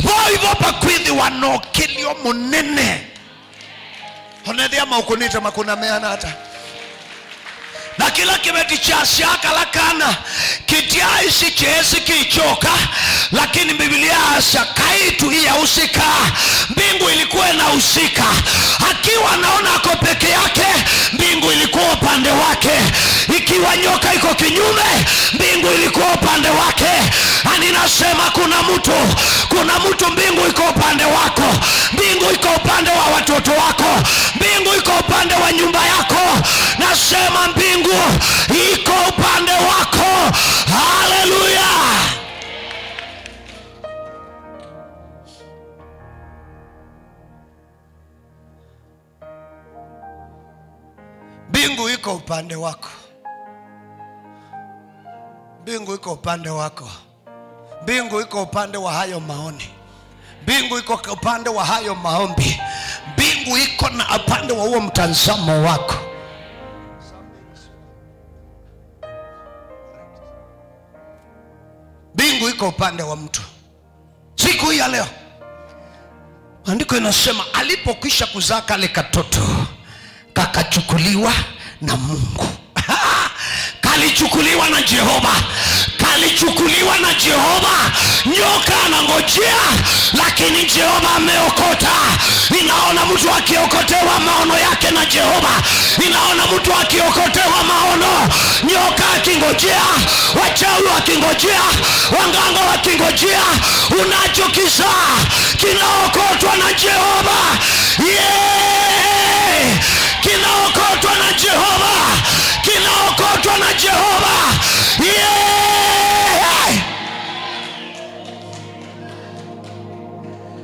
vo ivo vakwĩthĩwa na ũkĩlyo mũnene." Onethĩa maũkũnĩte makũna meana ata. Na kĩla kĩveti kyasyaa kala kana, kĩtyaĩsĩ kyeesĩ kĩkyoka, lakini Biblia yasya, "Kaĩtu iya ũsika, mbingu ilikuwa inahusika." Akiwa anaona ako peke yake, mbingu ilikuwa upande wake. Ikiwa nyoka iko kinyume, mbingu ilikuwa upande wake. Na ninasema kuna mtu, kuna mtu mbingu iko upande wako. Mbingu iko upande wa watoto wako. Mbingu iko upande wa nyumba yako. Nasema mbingu iko upande wako. Haleluya! Mbingu iko upande wako. Mbingu iko upande wako. Mbingu iko upande wa hayo maoni. Mbingu iko upande wa hayo maombi. Mbingu iko na upande wa huo mtazamo wako. Mbingu iko upande wa mtu. Siku hii ya leo, maandiko inasema, alipokwisha kuzaa kale katoto, kakachukuliwa na Mungu. Kalichukuliwa na Jehova. Kalichukuliwa na Jehova. Nyoka anangojea, lakini Jehova ameokota. Ninaona mtu akiokotewa maono yake na Jehova. Ninaona mtu akiokotewa maono. Nyoka akingojea, wachawi wakingojea, wanganga wakingojea, unachokizaa kinaokotwa na Jehova. Yeah! Kinaokotwa na Jehova. Kinaokotwa na Jehova. Yeah!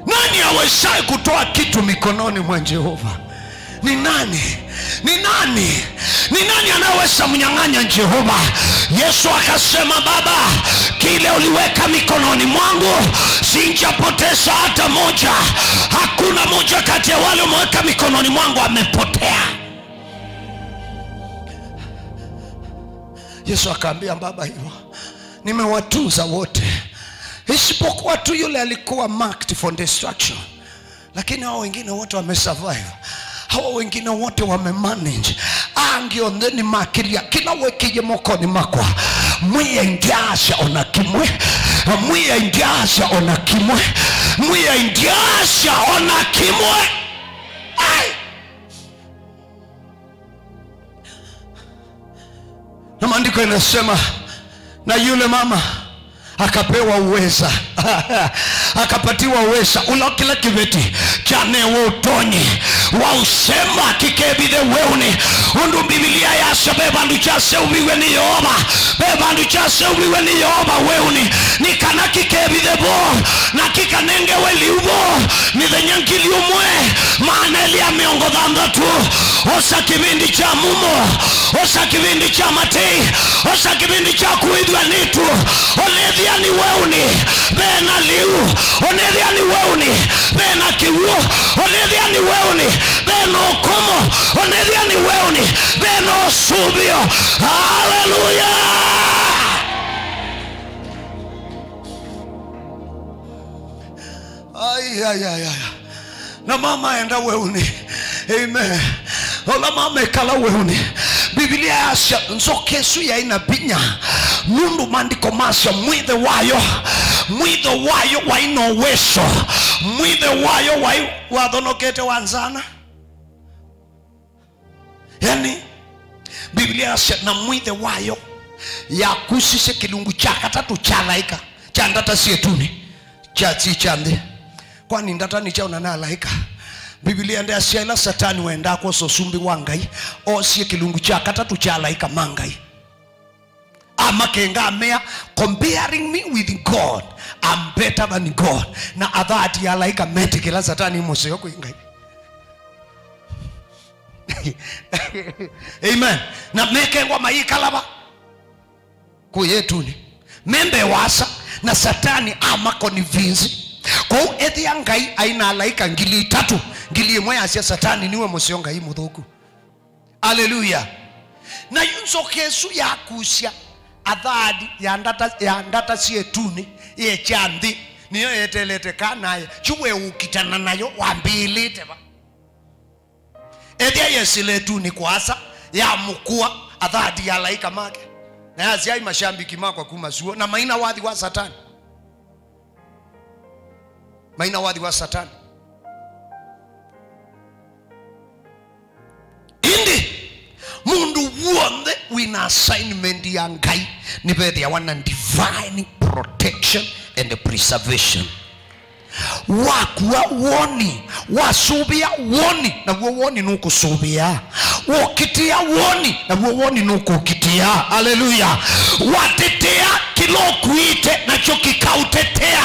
Nani awezaye kutoa kitu mikononi mwa Jehova? Ni nani? Ni nani? Ni nani anaweza mnyang'anya Jehova? Yesu akasema, "Baba, kile uliweka mikononi mwangu, sijapoteza hata moja. Hakuna moja kati ya wale umeweka mikononi mwangu amepotea." Yesu akaambia baba hivyo, "Nimewatunza wote, isipokuwa tu yule alikuwa marked for destruction." Lakini hao wengine wote wamesurvive. Hao wengine wote wamemanage. Angĩ onthe nĩmakĩlya kĩla wekĩie mokonĩ makwa. Mwĩai ndyaasya ona kĩmwe. Mwĩai ndyaasya ona kĩmwe. Mwĩai ndyaasya ona kĩmwe. Ai! Na maandiko inasema, na yule mama akapewa uweza. Akapatiwa uweza, ũla kĩla kĩveti kyanewa ũtonyi wa ũsema kĩkevithe weũnĩ, Ũndũ Mbivilia yasya, ve vandũ kyaseũviw'e nĩ Yeova, ve vandũ kyaseũviw'e nĩ Yeova weũnĩ, nĩ kana kĩkevithe vo, na kĩkanengewe lĩu vo, mĩthenya ngili ũmwe, maana elĩ ya mĩongo thanthatũ. Osa kĩvĩndĩ kya mumo, osa kĩvĩndĩ kya matei, osa kĩvĩndĩ kya kũĩthw'a nĩ ĩtu. Onethĩa nĩ weũnĩ, ve na lĩu. Onethĩa nĩ weũnĩ, ve na kĩw'ũ. Onethĩa nĩ weũnĩ, ve na ũkomo. Onethĩa nĩ weũnĩ, ve na ũsũvĩo. Haleluya! Ai, ai, ai, ai. Na mamaenda weũnĩ. Amen. Ola mamekala weũnĩ. Mbivilia yasya nzoka ĩsu yaĩ na vinya. Nũndũ maandĩko masya mwĩthe wayo, mwĩthe wayo waĩ na ũweso. Mwĩthe wayo waĩ wathonokete wa nzana. Yani, Biblia yasya, na mwĩthe wayo yakusisye kĩlungu kya katatũ kya alaĩka kya ndata sya ĩtunĩ, kyathi kya nthĩ. Kwani ndata nĩ kyaũ na nĩ alaĩka? Biblia ndĩasya ĩla Satani wendaa kwosa ũsumbĩ wa Ngai, oosie kĩlungu kya katatũ kya alaĩka ma Ngai. Amakenga amea, "Comparing me with God, I'm better than God." Na athati alaĩka metĩkĩla Satani mũseo kwĩ Ngai. Amen. Na mekengwa mayĩkala va? Kũya ĩtunĩ. Me mbee wa Asa, na Satani amakonvinzi. Kwoou ethĩa Ngai aĩ na alaĩka ngili itatũ, ngili ĩmwe yasya Satani nĩwe mũseo, Ngai mũthũku. Aleluya. Na yu nzoka ĩsu yakusya athaathi ya ndata, ya ndata sya ĩtunĩ, yekya nthĩ, nĩyo yeteelete kana aye. Yu we ũkitana nayo wambĩĩlĩte va? Ethĩa yesĩle ĩtunĩ kwa Asa, yamũkũa athaathi ya alaĩka make, na yasya, "Ai mashambiki makwa kuma suo," na maina wathi wa Satani. Maina wathi wa Satani. Ĩndĩ mũndũ w'onthe wĩna assignment ya Ngai nĩvethĩawa na divine protection and preservation. Wakua woni, wasũvĩa woni, naw'o woni nũkũsũvĩa. Wokitĩa woni, naw'o woni nũkũkitĩa. Aleluya. Watetea kĩla ũkuĩte, nakyo kĩkaũtetea.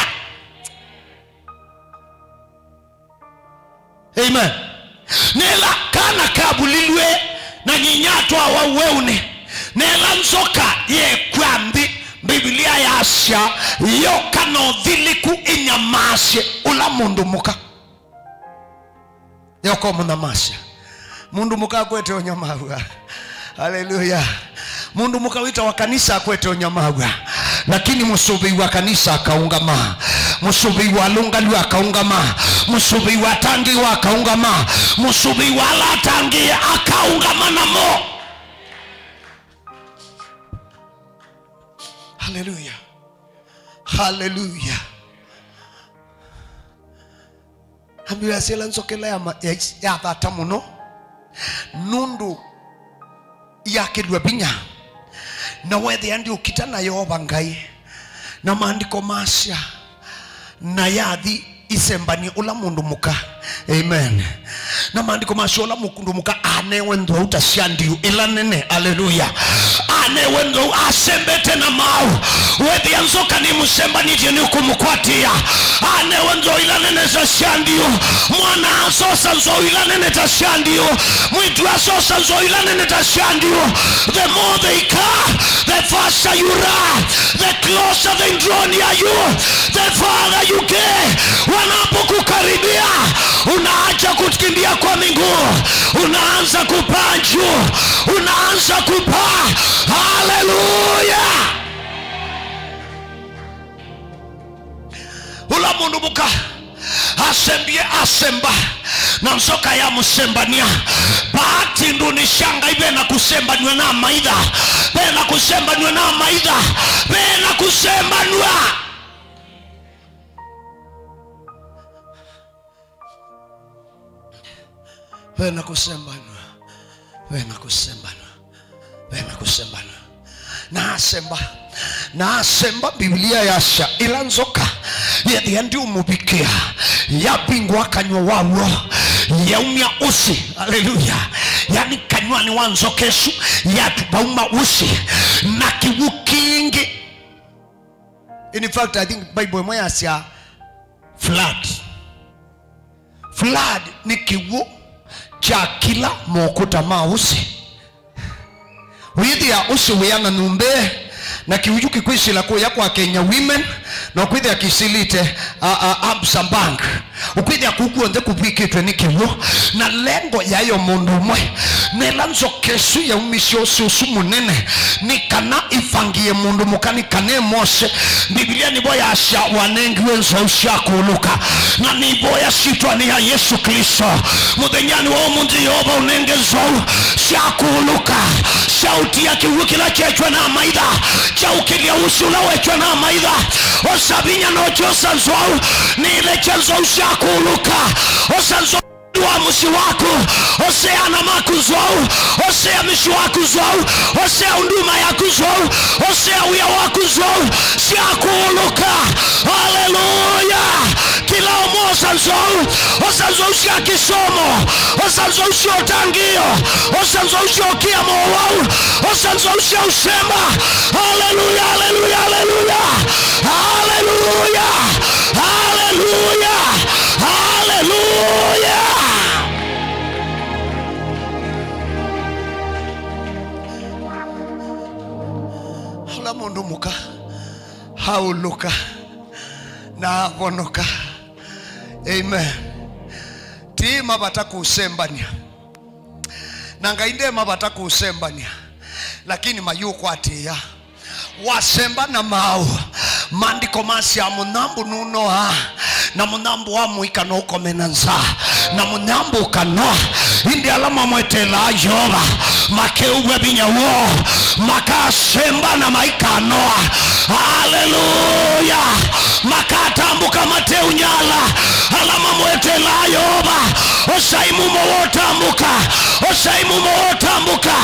Amen. Nĩla kana kavulilw'e na nyinya atwawa weũnĩ, nĩla nzoka yekw'a nthĩ, Mbivilia yasya, yoka na ũthilĩku ĩnyamaasye ũla mũndũ mũka. Yoka ũmũnyamasya. Mũndũ mũka akwete ũnyamaw'a. Haleluya. Mũndũ mũka wĩtawa kanisa akwete ũnyamaw'a. Lakini mũsũvĩi wa kanisa akaũngama. Mũsũvĩi wa alũngalu akaũngama. Mũsũvĩi wa atangĩĩwa akaũngama. Mũsũvĩi wa ala atangĩĩe akaũngama namo. Haleluya. Haleluya. Ambiwa yasya ĩla nzoka ĩla ya ma-, ya, ya thata mũno, nũndũ yakĩlw'a vinya, na wethĩa ndĩũkita na Yeova Ngai, na maandĩko masya, na yathi ĩsembany'e ũla mũndũ mũka. Amen. Na maandĩko masya ũla mũndũ mũka anewe nthwau ta sya ndiũ ĩla nene. Aleluya. Anewe nthwau, asembete na maaũ. Wethĩa nzoka nĩmũsembanĩtye nĩũkũmũkwatĩĩa. Anewe nthwau ila nene ta sya ndiũ. Mwana-a-asa osa nthwau ila nene ta sya ndiũ. Mwĩĩtu-a-asa osa nthwau ila nene ta sya ndiũ. The more they come, the faster you run. The closer they draw near you, the farther you get. Wanapokukaribia, unaacha kukimbia kwa miguu, unaanza kupaa juu, unaanza kupaa. Haleluya! Ũla mũndũ mũka asembie, asemba, na nzoka yamũsembany'a. Vaa tindũnĩ sya Ngai ve na kũsembanw'a na amaitha, ve na kũsembanw'a na amaitha, ve na kũsembanw'a. Ve na kũsembanw'a. Ve na kũsembanw'a. Ve na kũsembanw'a. Na asemba. Na asemba, Biblia yasya, ĩla nzoka yethĩa ndĩũmũvikĩa, yavingũa kanyw'a waw'o, yaumya ũsĩ. Aleluya. Yani, kanywani wa nzoka ĩsu yatu vauma ũsĩ na kĩw'ũ kingĩ. In fact, I think Bible ĩmwe yasya flood. Flood nĩ kĩw'ũ kya kĩla mokũta ma ũsĩ. Wĩthĩa ũsĩ wĩana nyũmbĩ, na kĩw'ũ kĩkwĩsĩla kũya kwa Kenya Women, na ũkwĩthĩa kĩsilĩte, a, a, Absa Bank. Ũkwĩthĩa kũu kw'onthe kũvw'ĩkĩtwe nĩ kĩw'ũ, na lengo yaĩ o mũndũ ũmwe. Nĩla nzoka ĩsu yaumisye ũsĩ ũsu mũnene, nĩ kana ĩvangĩe mũndũ mũka, nĩ kana ĩmwose. Mbivilia nĩvo yasya wanengiwe nzou sya kũlũka, na nĩvoya syĩtwanĩ ya Yesũ Klĩsto, mũthenyanĩ wa ũmũnthĩ, Yeova, ũnenge nzou sya kũlũka, sya ũtia kĩw'ũ kĩla kyetw'e na maitha, kyaũkĩlya ũsĩ ũla wetw'e na maitha. Osa vinya na ũkyosa nzou, nĩlekya nzou sya kũlũka. Osa nzou wa mũsyĩ waku, ose ana maku nzou, ose mĩsyĩ waku nzou, ose huduma yaku nzou, ose wĩa waku nzou, sya kũlũka. Haleluya! Kĩla ũmwe osa nzou, osa nzou sya kĩsomo, osa nzou sya ũtangĩĩo, osa nzou sya ũkĩa mowau, osa nzou sya ũsemba. Haleluya, haleluya, haleluya. Haleluya, haleluya, haleluya. Ala mũndũ mũka aũlũka na avonoka. Amen. Ti mavata kũsembany'a. Na Ngai nde mavata kũsembany'a, lakini mayũkwatĩĩa. Wasemba na maaũ, maandĩko masya mũnyambũ nũnoaa, na mũnyambũ wa mũika no ũkome na nza, na mũnyambũ ũkanoa. Ĩndĩ ala mamweteelaa Yeova makeũw'a vinya woo, makasemba na maikanoa. Haleluya! Makatambũka mateũnyala. Ala mamweteelaa Yeova, osai mumo wotambũka, osai mumo wotambũka,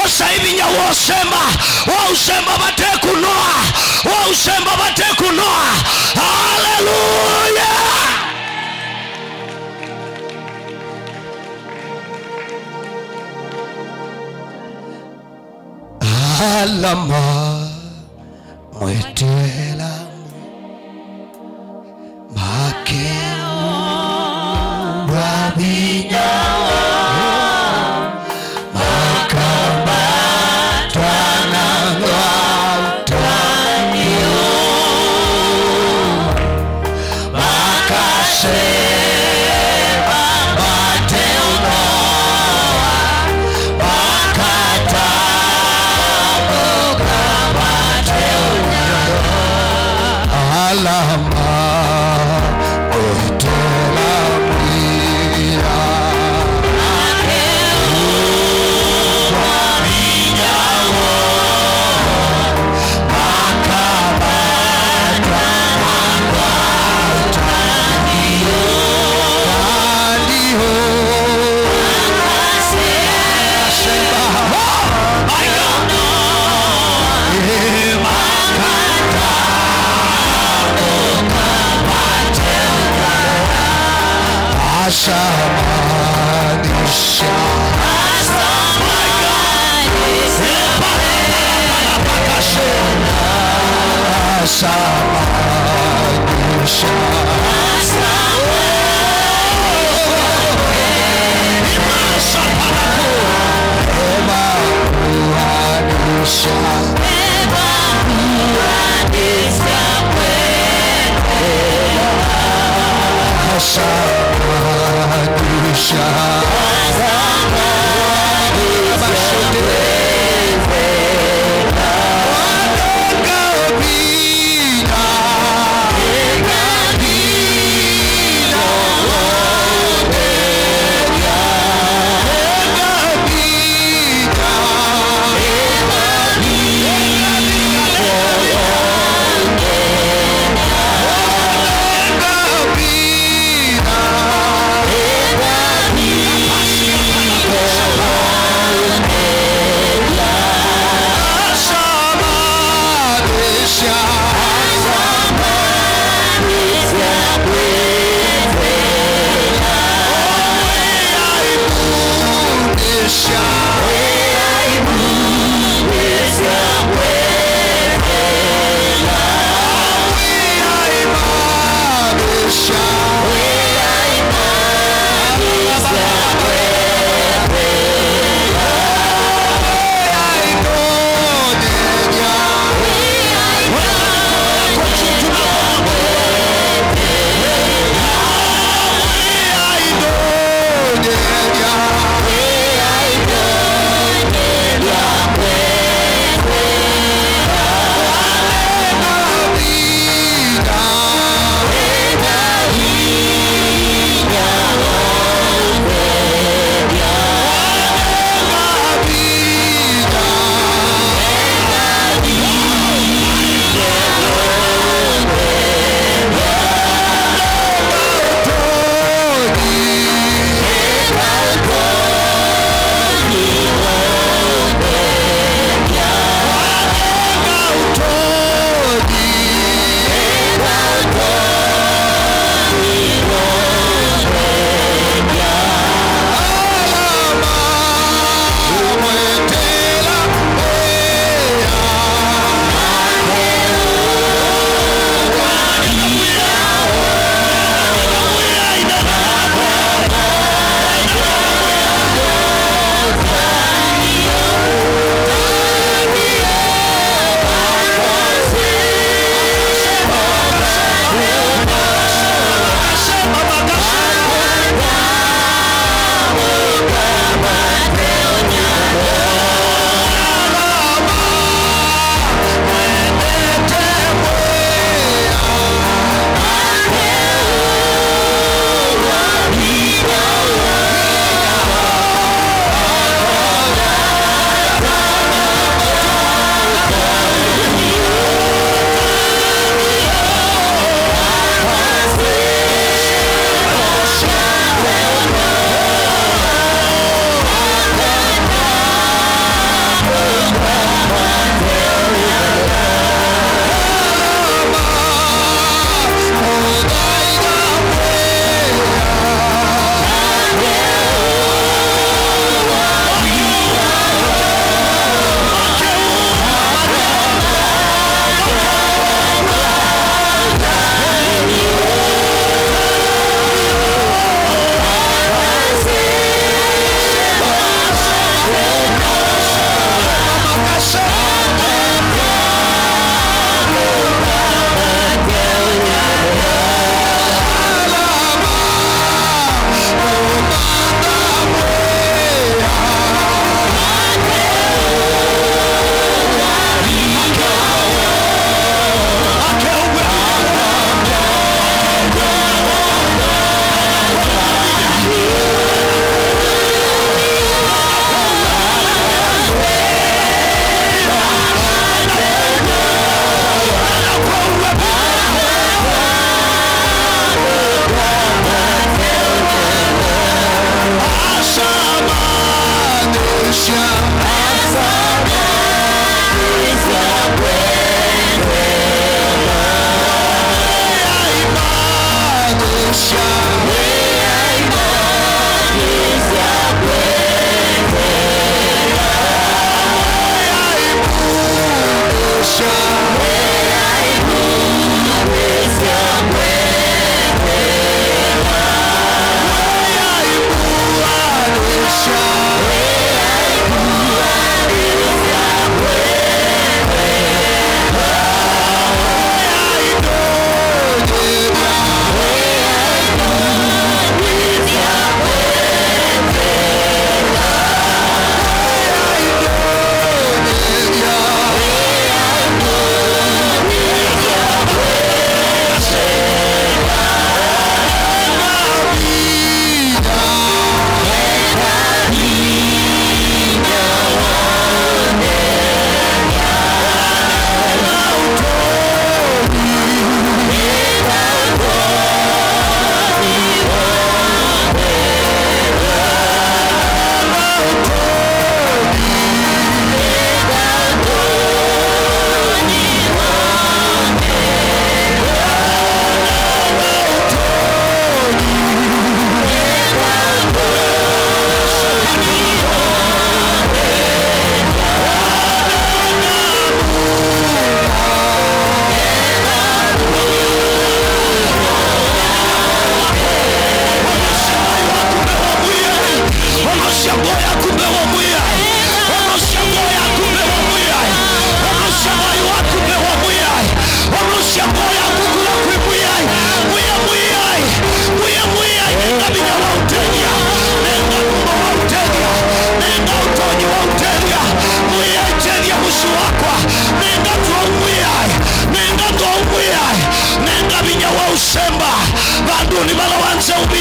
osai vinya wosemba, waũsemba vate kũnoa, waũsemba vate kũnoa. Haleluya! Ala mamweteela makeũw'a vinya woo, makambatwa na ngwata nĩu. Makasema mateũnoa, makatambũka mateũnyala. Alama ũtela mwĩa. Asamanisha. Asamanisha. Emakuanisha.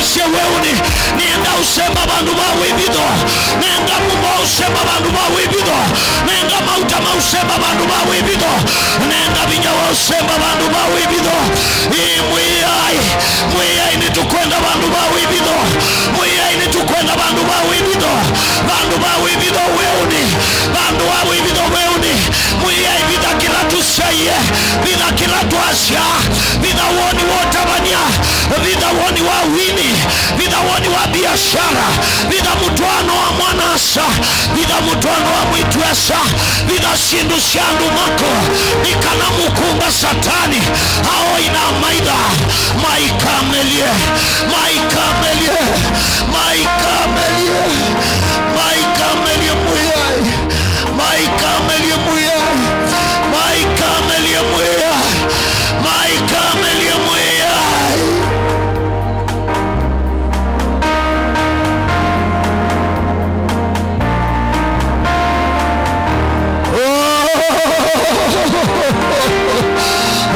Sye weũnĩ, nĩenda ũsemba vandũ va wĩvitho. Nenga mumo wa ũsemba vandũ va wĩvitho. Nenga mauta ma ũsemba vandũ va wĩvitho. Nenga vinya wa ũsemba vandũ va wĩvityo. Ĩĩ, Mwĩai, Mwĩai, nĩtũkwenda vandũ va wĩvityo. Mwĩai, nĩtũkwenda vandũ va wĩvityo. Vandũ va wĩvityo weũnĩ. Vandũ va wĩvityo weũnĩ. Mwĩai, vitha kĩla tũsyaie. Vitha kĩla twasya. Vitha woni wa ũtavany'a. Vitha woni wa wini. Vitha woni wa biashara. Vitha mũtwaano wa mwana-a-asa. Vitha mũtwaano wa mwĩĩtu-a-asa. Vitha syĩndũ sya andũ maku. Nĩ kana mũkũnga Satani aoi na maitha. Maikamelye. Maikamelye. Maikamelye. Maikamelye Mwĩai. Maikamelye Mwĩai. Maikamelye Mwĩai. Maikamelye Mwĩai. Oh.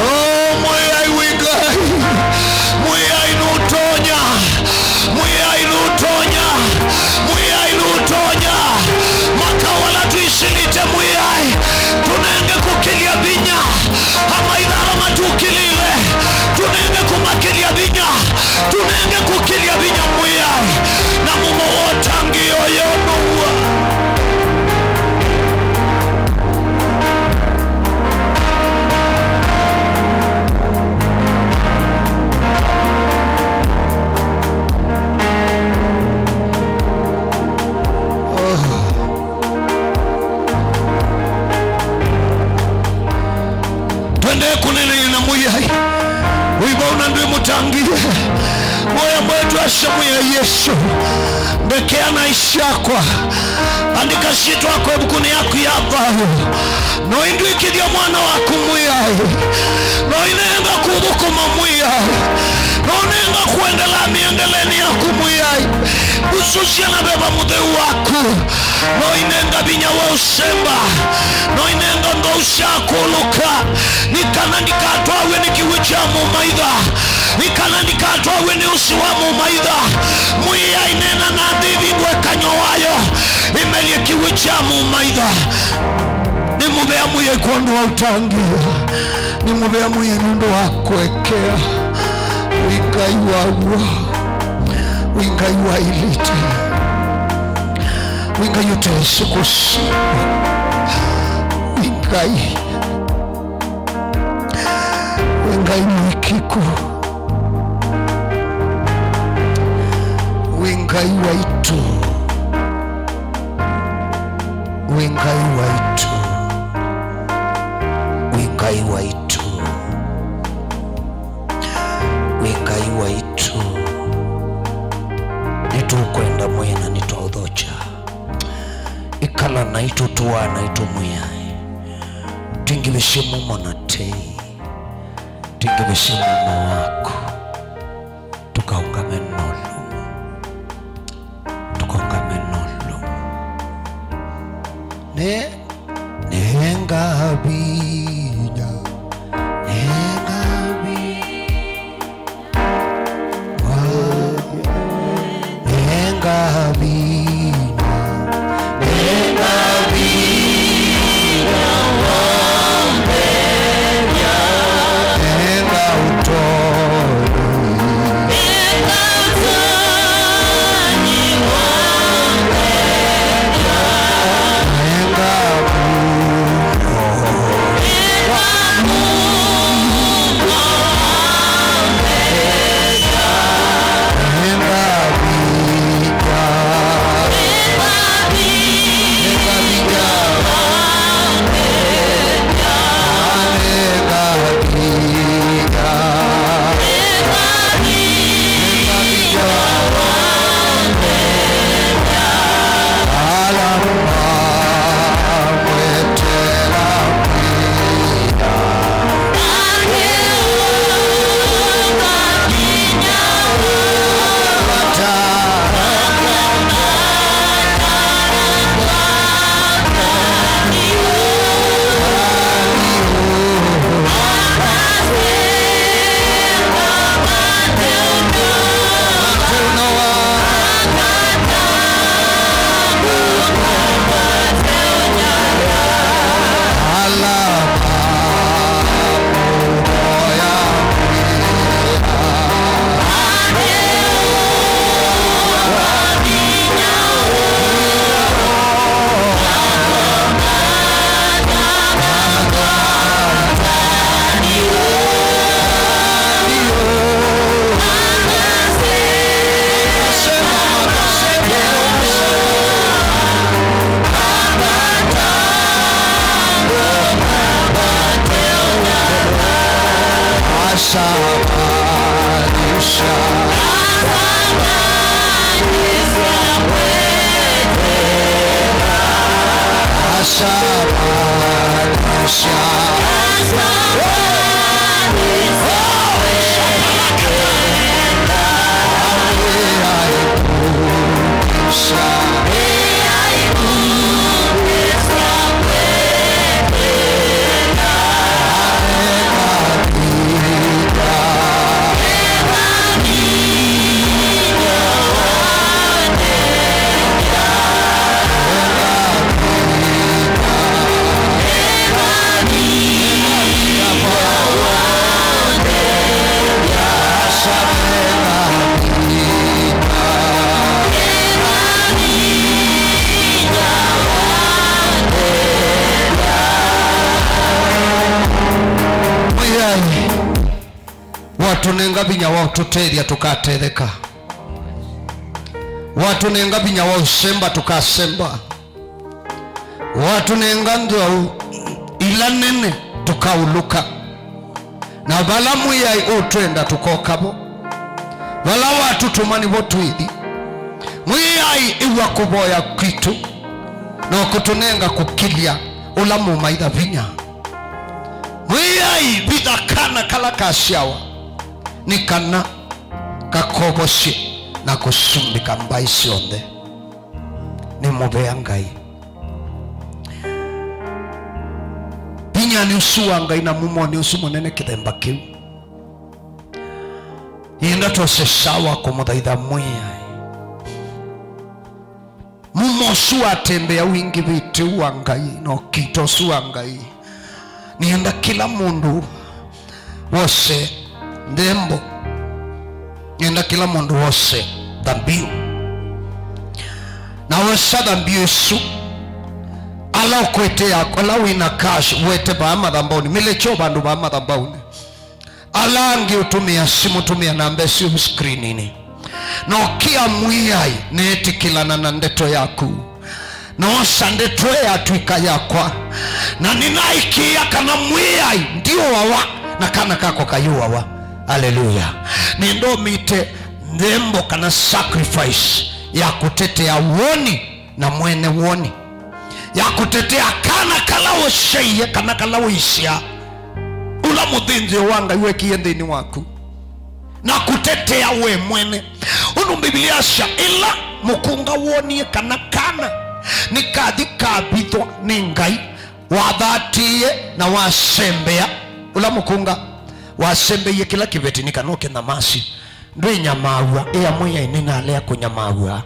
Oh, Mwĩai wĩ Ngai. Mwĩai nũtonya. Mwĩai nũtonya. Mwĩai nũtonya. Makau ala twĩsilĩte Mwĩai, tũnenge kũkĩlya vinya. Amaitha ala matũkĩlĩle, tũnenge kũmakĩlya vinya. Tũnenge kũkĩlya vinya Mwĩai. Na mumo wa ũtangĩĩo ũyũ nũw'a. Twendee kũneenany'a na Mwĩai. Ũiva ũna ndwĩmũtangĩĩe. Moya mwetu asya Mwĩai Yesũ, ndekea naĩ syakwa. Andĩka syĩtwa yakwa ĩvukunĩ yaku ya thayũ. Noĩndw'ĩkĩthya mwana waku Mwĩai. Noĩnenga kũthũkũma Mwĩai. Noĩnenga kũendelea mĩendelenĩ yaku Mwĩai. Ngususya na veva mũtheu waku. Noĩnenga vinya wa ũsemba. Noĩnenga nthau sya kũlũka. Nĩ kana ndikatwawe nĩ kĩw'ũ kya mũmaitha. Nĩ kana ndikatwawe nĩ ũsĩ wa mũmaitha. Mwĩai, neena na nthĩ ĩvingũe kanyw'a wayo. Ĩmelye kĩw'ũ kya mũmaitha. Nĩmũvea Mwĩai kwondũ wa ũtangĩĩo. Nĩmũvea Mwĩai nũndũ wa kũekea. Wĩ Ngai wa w'o. Wĩ Ngai waĩlĩte. Wĩ Ngai ũtesĩ kũsindwa. Wĩ Ngai. Wĩ Ngai mũĩkĩĩku. Wĩ Ngai waitũ. Wĩ Ngai waitũ. Wĩ Ngai waitũ. Wĩ Ngai waitũ. Nĩtũkwenda Mwĩai na nĩtwaũthokya. Ĩkala naitũ, tũaa naitũ Mwĩai. Twingĩvĩsye mumo na tei. Twingĩvĩsye mumo waku. Tũkaũngame na ũlũmu. Tũkaũngame na ũlũmu. Ne, nenga vinya. Nenga vinya. Nenga vinya. Nenga vinya wa mbenya. Nenga ũtonyi. Nenga ũtonyi wa mbenya. Nenga muno. Mwĩai, watũnenga vinya wa ũtũtethya tũkatetheka. Watũnenga vinya wa ũsemba tũkasemba. Watũnenga nthwau ila nene tũkaũlũka. Na vala Mwĩai ũtwenda tũkoka vo. Vala watũtũma nĩvo twĩthi. Mwĩai, ĩw'a kũvoya kwitũ na ũkũtũnenga kũkilya ũla mũmaitha vinya. Mwĩai, vitha kana kala kasyawa nĩ kana kakovosye na kũsumbĩka mbaĩ syonthe. Nĩ mũvea Ngai. Vinyanĩ ũsu wa Ngai na mumonĩ ũsu mũnene kĩthemba kĩu, yenda twose sawa kũmũthaitha Mwĩai. Mumo ũsu watembea wingĩvĩte wa Ngai na ũkita ũsu wa Ngai. Nĩenda kĩla mũndũ wose nthembo. Nĩenda kĩla mũndũ wose thambiũ. Na wosa thambiũ ĩsu, ala ũkwete yako, ala wĩna cash, wete vaa mathambaũnĩ. Mĩlekyo vandũ vaa mathambaũnĩ. Ala angĩ ũtũmĩa simũ, tũmĩa namba ĩsu screeninĩ. Na ũkĩa Mwĩai, neetĩkĩlana na ndeto yaku. Noosa ndeto ĩyatw'ĩka yakwa. Na nĩnaĩkĩĩa kana Mwĩai ndiũawa, na kana kakwa kayũawa. Aleluya. Nĩndomĩte nthembo kana sacrifice ya kũtetea woni na mwene woni, ya kũtetea kana kala ũsyaie kana kala ũisyaa, ũla mũthĩnzĩo wa Ngai wekie nthĩnĩ waku, na kũtetea we mwene. Ũndũ Mbivilia yasya, ĩla mũkũnga wonie kana kana nĩkathi kavithwa nĩ Ngai, wathatĩĩe na wasembea, ũla mũkũnga wasembeie kĩla kĩveti nĩ kana ũkĩnyamasye. Ndwĩnyamaaw'a, ĩa Mwĩai nĩnalea kũnyamaaw'a.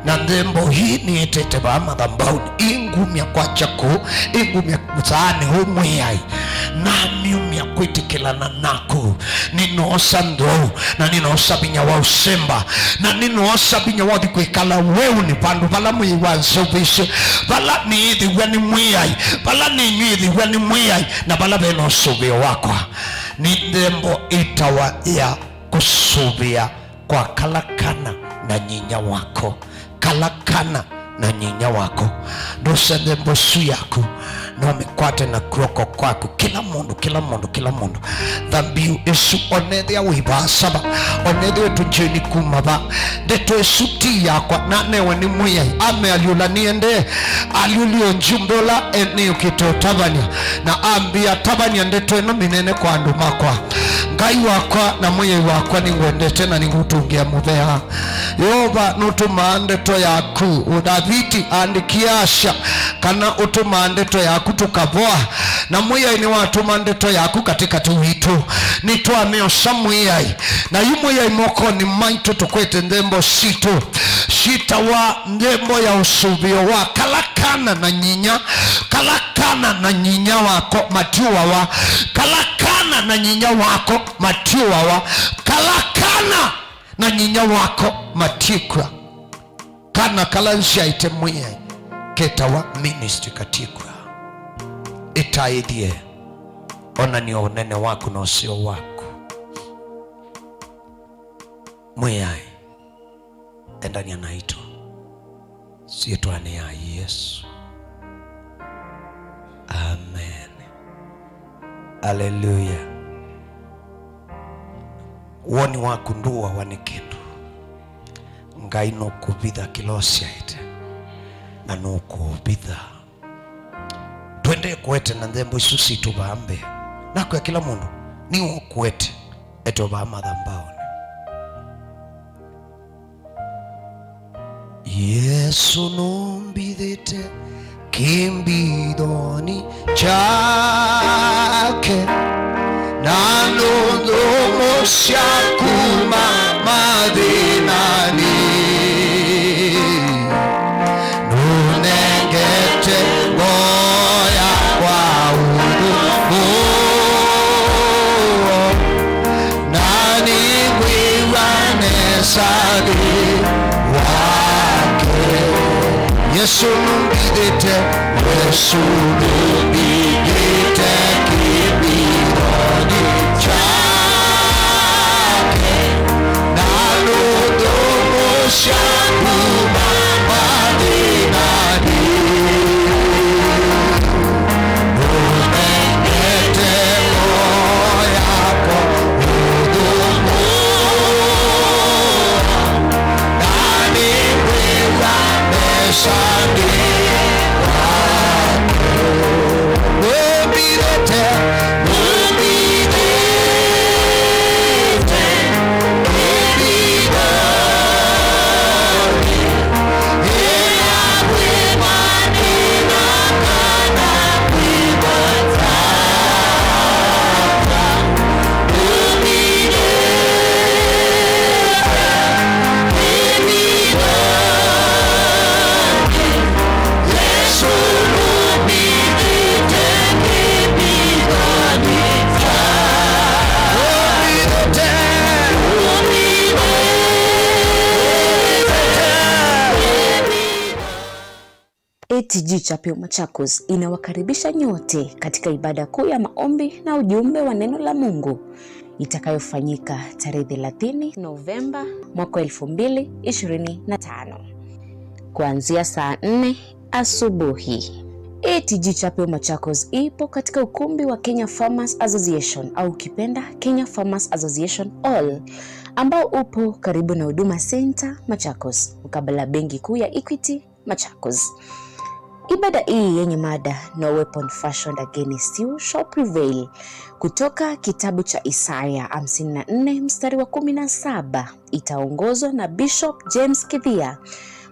Na nthembo ii nĩĩtĩte vaa mathambaũnĩ, ĩngumya kwakya kũũ, ĩngumya saanĩ ũũ Mwĩai. Namyumya kwĩtĩkĩlana naku. Nĩnoosa nthwau, na nĩnoosa vinya wa ũsemba, na nĩnoosa vinya wa ũthi kwĩkala weũnĩ vandũ vala Mwĩai wanseũvĩsye, vala nĩĩthĩw'a nĩ Mwĩai, vala nĩnyw'ĩthĩw'a nĩ Mwĩai, na vala ve na ũsũvĩo wakwa. Nĩ nthembo ĩtawa ya kũsũvĩa kwa kala kana na nyinya wako. Kala kana na nyinya wako. Ndũse nthembo ĩsu yaku, no mĩkwate na kw'oko kwaku. Kĩla mũndũ, kĩla mũndũ, kĩla mũndũ. Thambiũ ĩsu, onethĩa wĩ vaa sava, onethĩa tũnjĩni kuma va. Ndeto ĩsu ti yakwa, nanewe nĩ Mwĩai. Amealyũla nĩendee, alyũlie ũnjumbe ũla e-, nĩũkĩte ũtavany'a, na ambĩa, "Tavany'a ndeto ĩno mĩnene kwa andũ makwa." Ngai wakwa na Mwĩai wakwa, nĩngwendete na nĩngũtũngĩa mũvea. Yeova, nũtũmaa ndeto yaku. Ndaviti aandĩkie asya kana ũtũmaa ndeto yaku tũkavoa, na Mwĩai nĩwatũma ndeto yaku katĩkatĩ witũ. Nĩtwamĩosa Mwĩai, na yu Mwĩai mokonĩ maitũ tũkwete nthembo sitũ syĩtawa nthembo ya ũsũvĩo wa kala kana na nyinya, kala kana na nyinya wako matiũawa, kala kana na nyinya wako matiũawa, kala kana na nyinya wako matikw'a. Kana kala nsyaĩte Mwĩai ketawa ministry katikw'a. Ĩtaĩthye, onany'a ũnene waku na ũseo waku. Mwĩai, endany'a naitũ. Syĩtwanĩ ya Yesũ. Amen. Aleluya. Woni waku ndũawa nĩ kĩndũ. Ngai nũkũvitha kĩla ũsyaĩte, na nũkũvitha. Twende kũete na nthembo isu sitũ vaa mbee. Nakwĩa kĩla mũndũ, nĩ ũkũete, ete vaa mathambaũnĩ. Yesũ nũmbithĩte kĩmbithonĩ kyake, na nũnthũmũsya kuma mathĩnanĩ. Nũnengete ngoo yakwa ũthũmũo, na nĩngwĩw'a nesa nthĩ wake. Yesũ nũmbithĩte, Yesũ nũmbithĩte kĩmbithonĩ kyake, na nũnthũmũsya kuma mathĩnanĩ. Nũnengete ngoo yakwa ũthũmũo, na nĩngwĩw'a nesa nthĩ wake. Nũmbithĩte, nũmbithĩte, nũmbithĩte. A T G Chapel Machakos inawakaribisha nyote katika ibada kuu ya maombi na ujumbe wa neno la Mungu itakayofanyika tarehe thelathini Novemba mwaka wa elfu mbili ishirini na tano, kuanzia saa nne asubuhi. A T G Chapel Machakos ipo katika ukumbi wa Kenya Farmers Association, au ukipenda Kenya Farmers Association Hall, ambao upo karibu na Huduma Center Machakos, mkabala benki kuu ya Equity Machakos. Ibada hii yenye mada No Weapon Fashioned Against You Shall Prevail, kutoka kitabu cha Isaya hamsini na nne mstari wa kumi na saba, itaongozwa na Bishop James Kithia,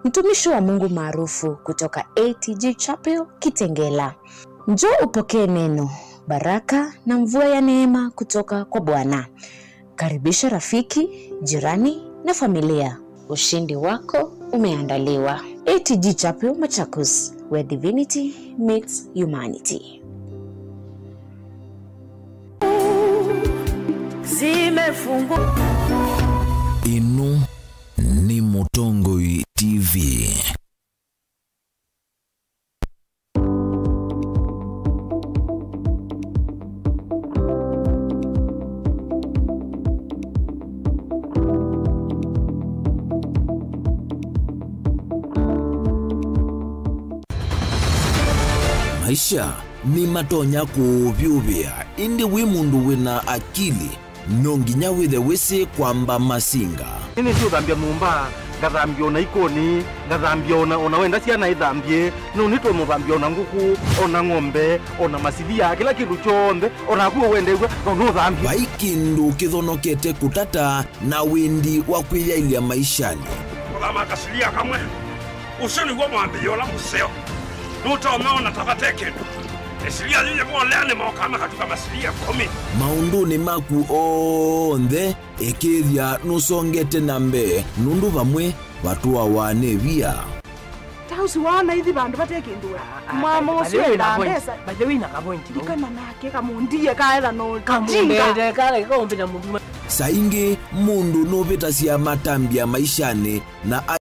mtumishi wa Mungu maarufu kutoka A T G Chapel Kitengela. Njoo upokee neno, baraka na mvua ya neema kutoka kwa Bwana. Karibisha rafiki, jirani na familia. Ushindi wako umeandaliwa. A T G Chapel Machakos, where divinity meets humanity. Zimefungwa. Ĩno nĩ Mũtongoi T V. Maisha nĩmatonya kũũvyũvĩa, ĩndĩ wĩ mũndũ wĩna akili, no nginya wĩthe wĩsĩ kwamba masinga. Nĩnĩsĩ ũthambya nyũmba, ngathambya ona ikoni, ngathambya ona, ona wenda syana ithambye, no nĩtwe mũthambya ona ngũkũ, ona ng'ombe, ona masilia, kĩla kĩndũ kyonthe, ona naku wendew'a, no nũthambye. Vai kĩndũ kĩthonokete kũtata na wĩndi wa kwĩyaĩlya maishanĩ. Kũthama kasilia kamwe, ũsu nĩw'o mwambĩlĩo ũla mũseo. Nũtonya ona ta vate kĩndũ. Ĩsilia yĩyĩ molea nĩmokaa makatuka masilia ĩkũmi. Maũndũnĩ maku onthe, ĩkĩĩthya nũsongete na mbee, nũndũ vamwe vatũawa nĩ via. Ta ũsu waona ithi vandũ vate kĩndũ we. Ah, ah, mama ũsu enda mbesa. By the way, na kavointi. Ndikana nake kamũndie kaetha no kamũndete kale kaũmbĩta mũndũ. Saa ingĩ mũndũ nũvĩtasya matambya maishanĩ na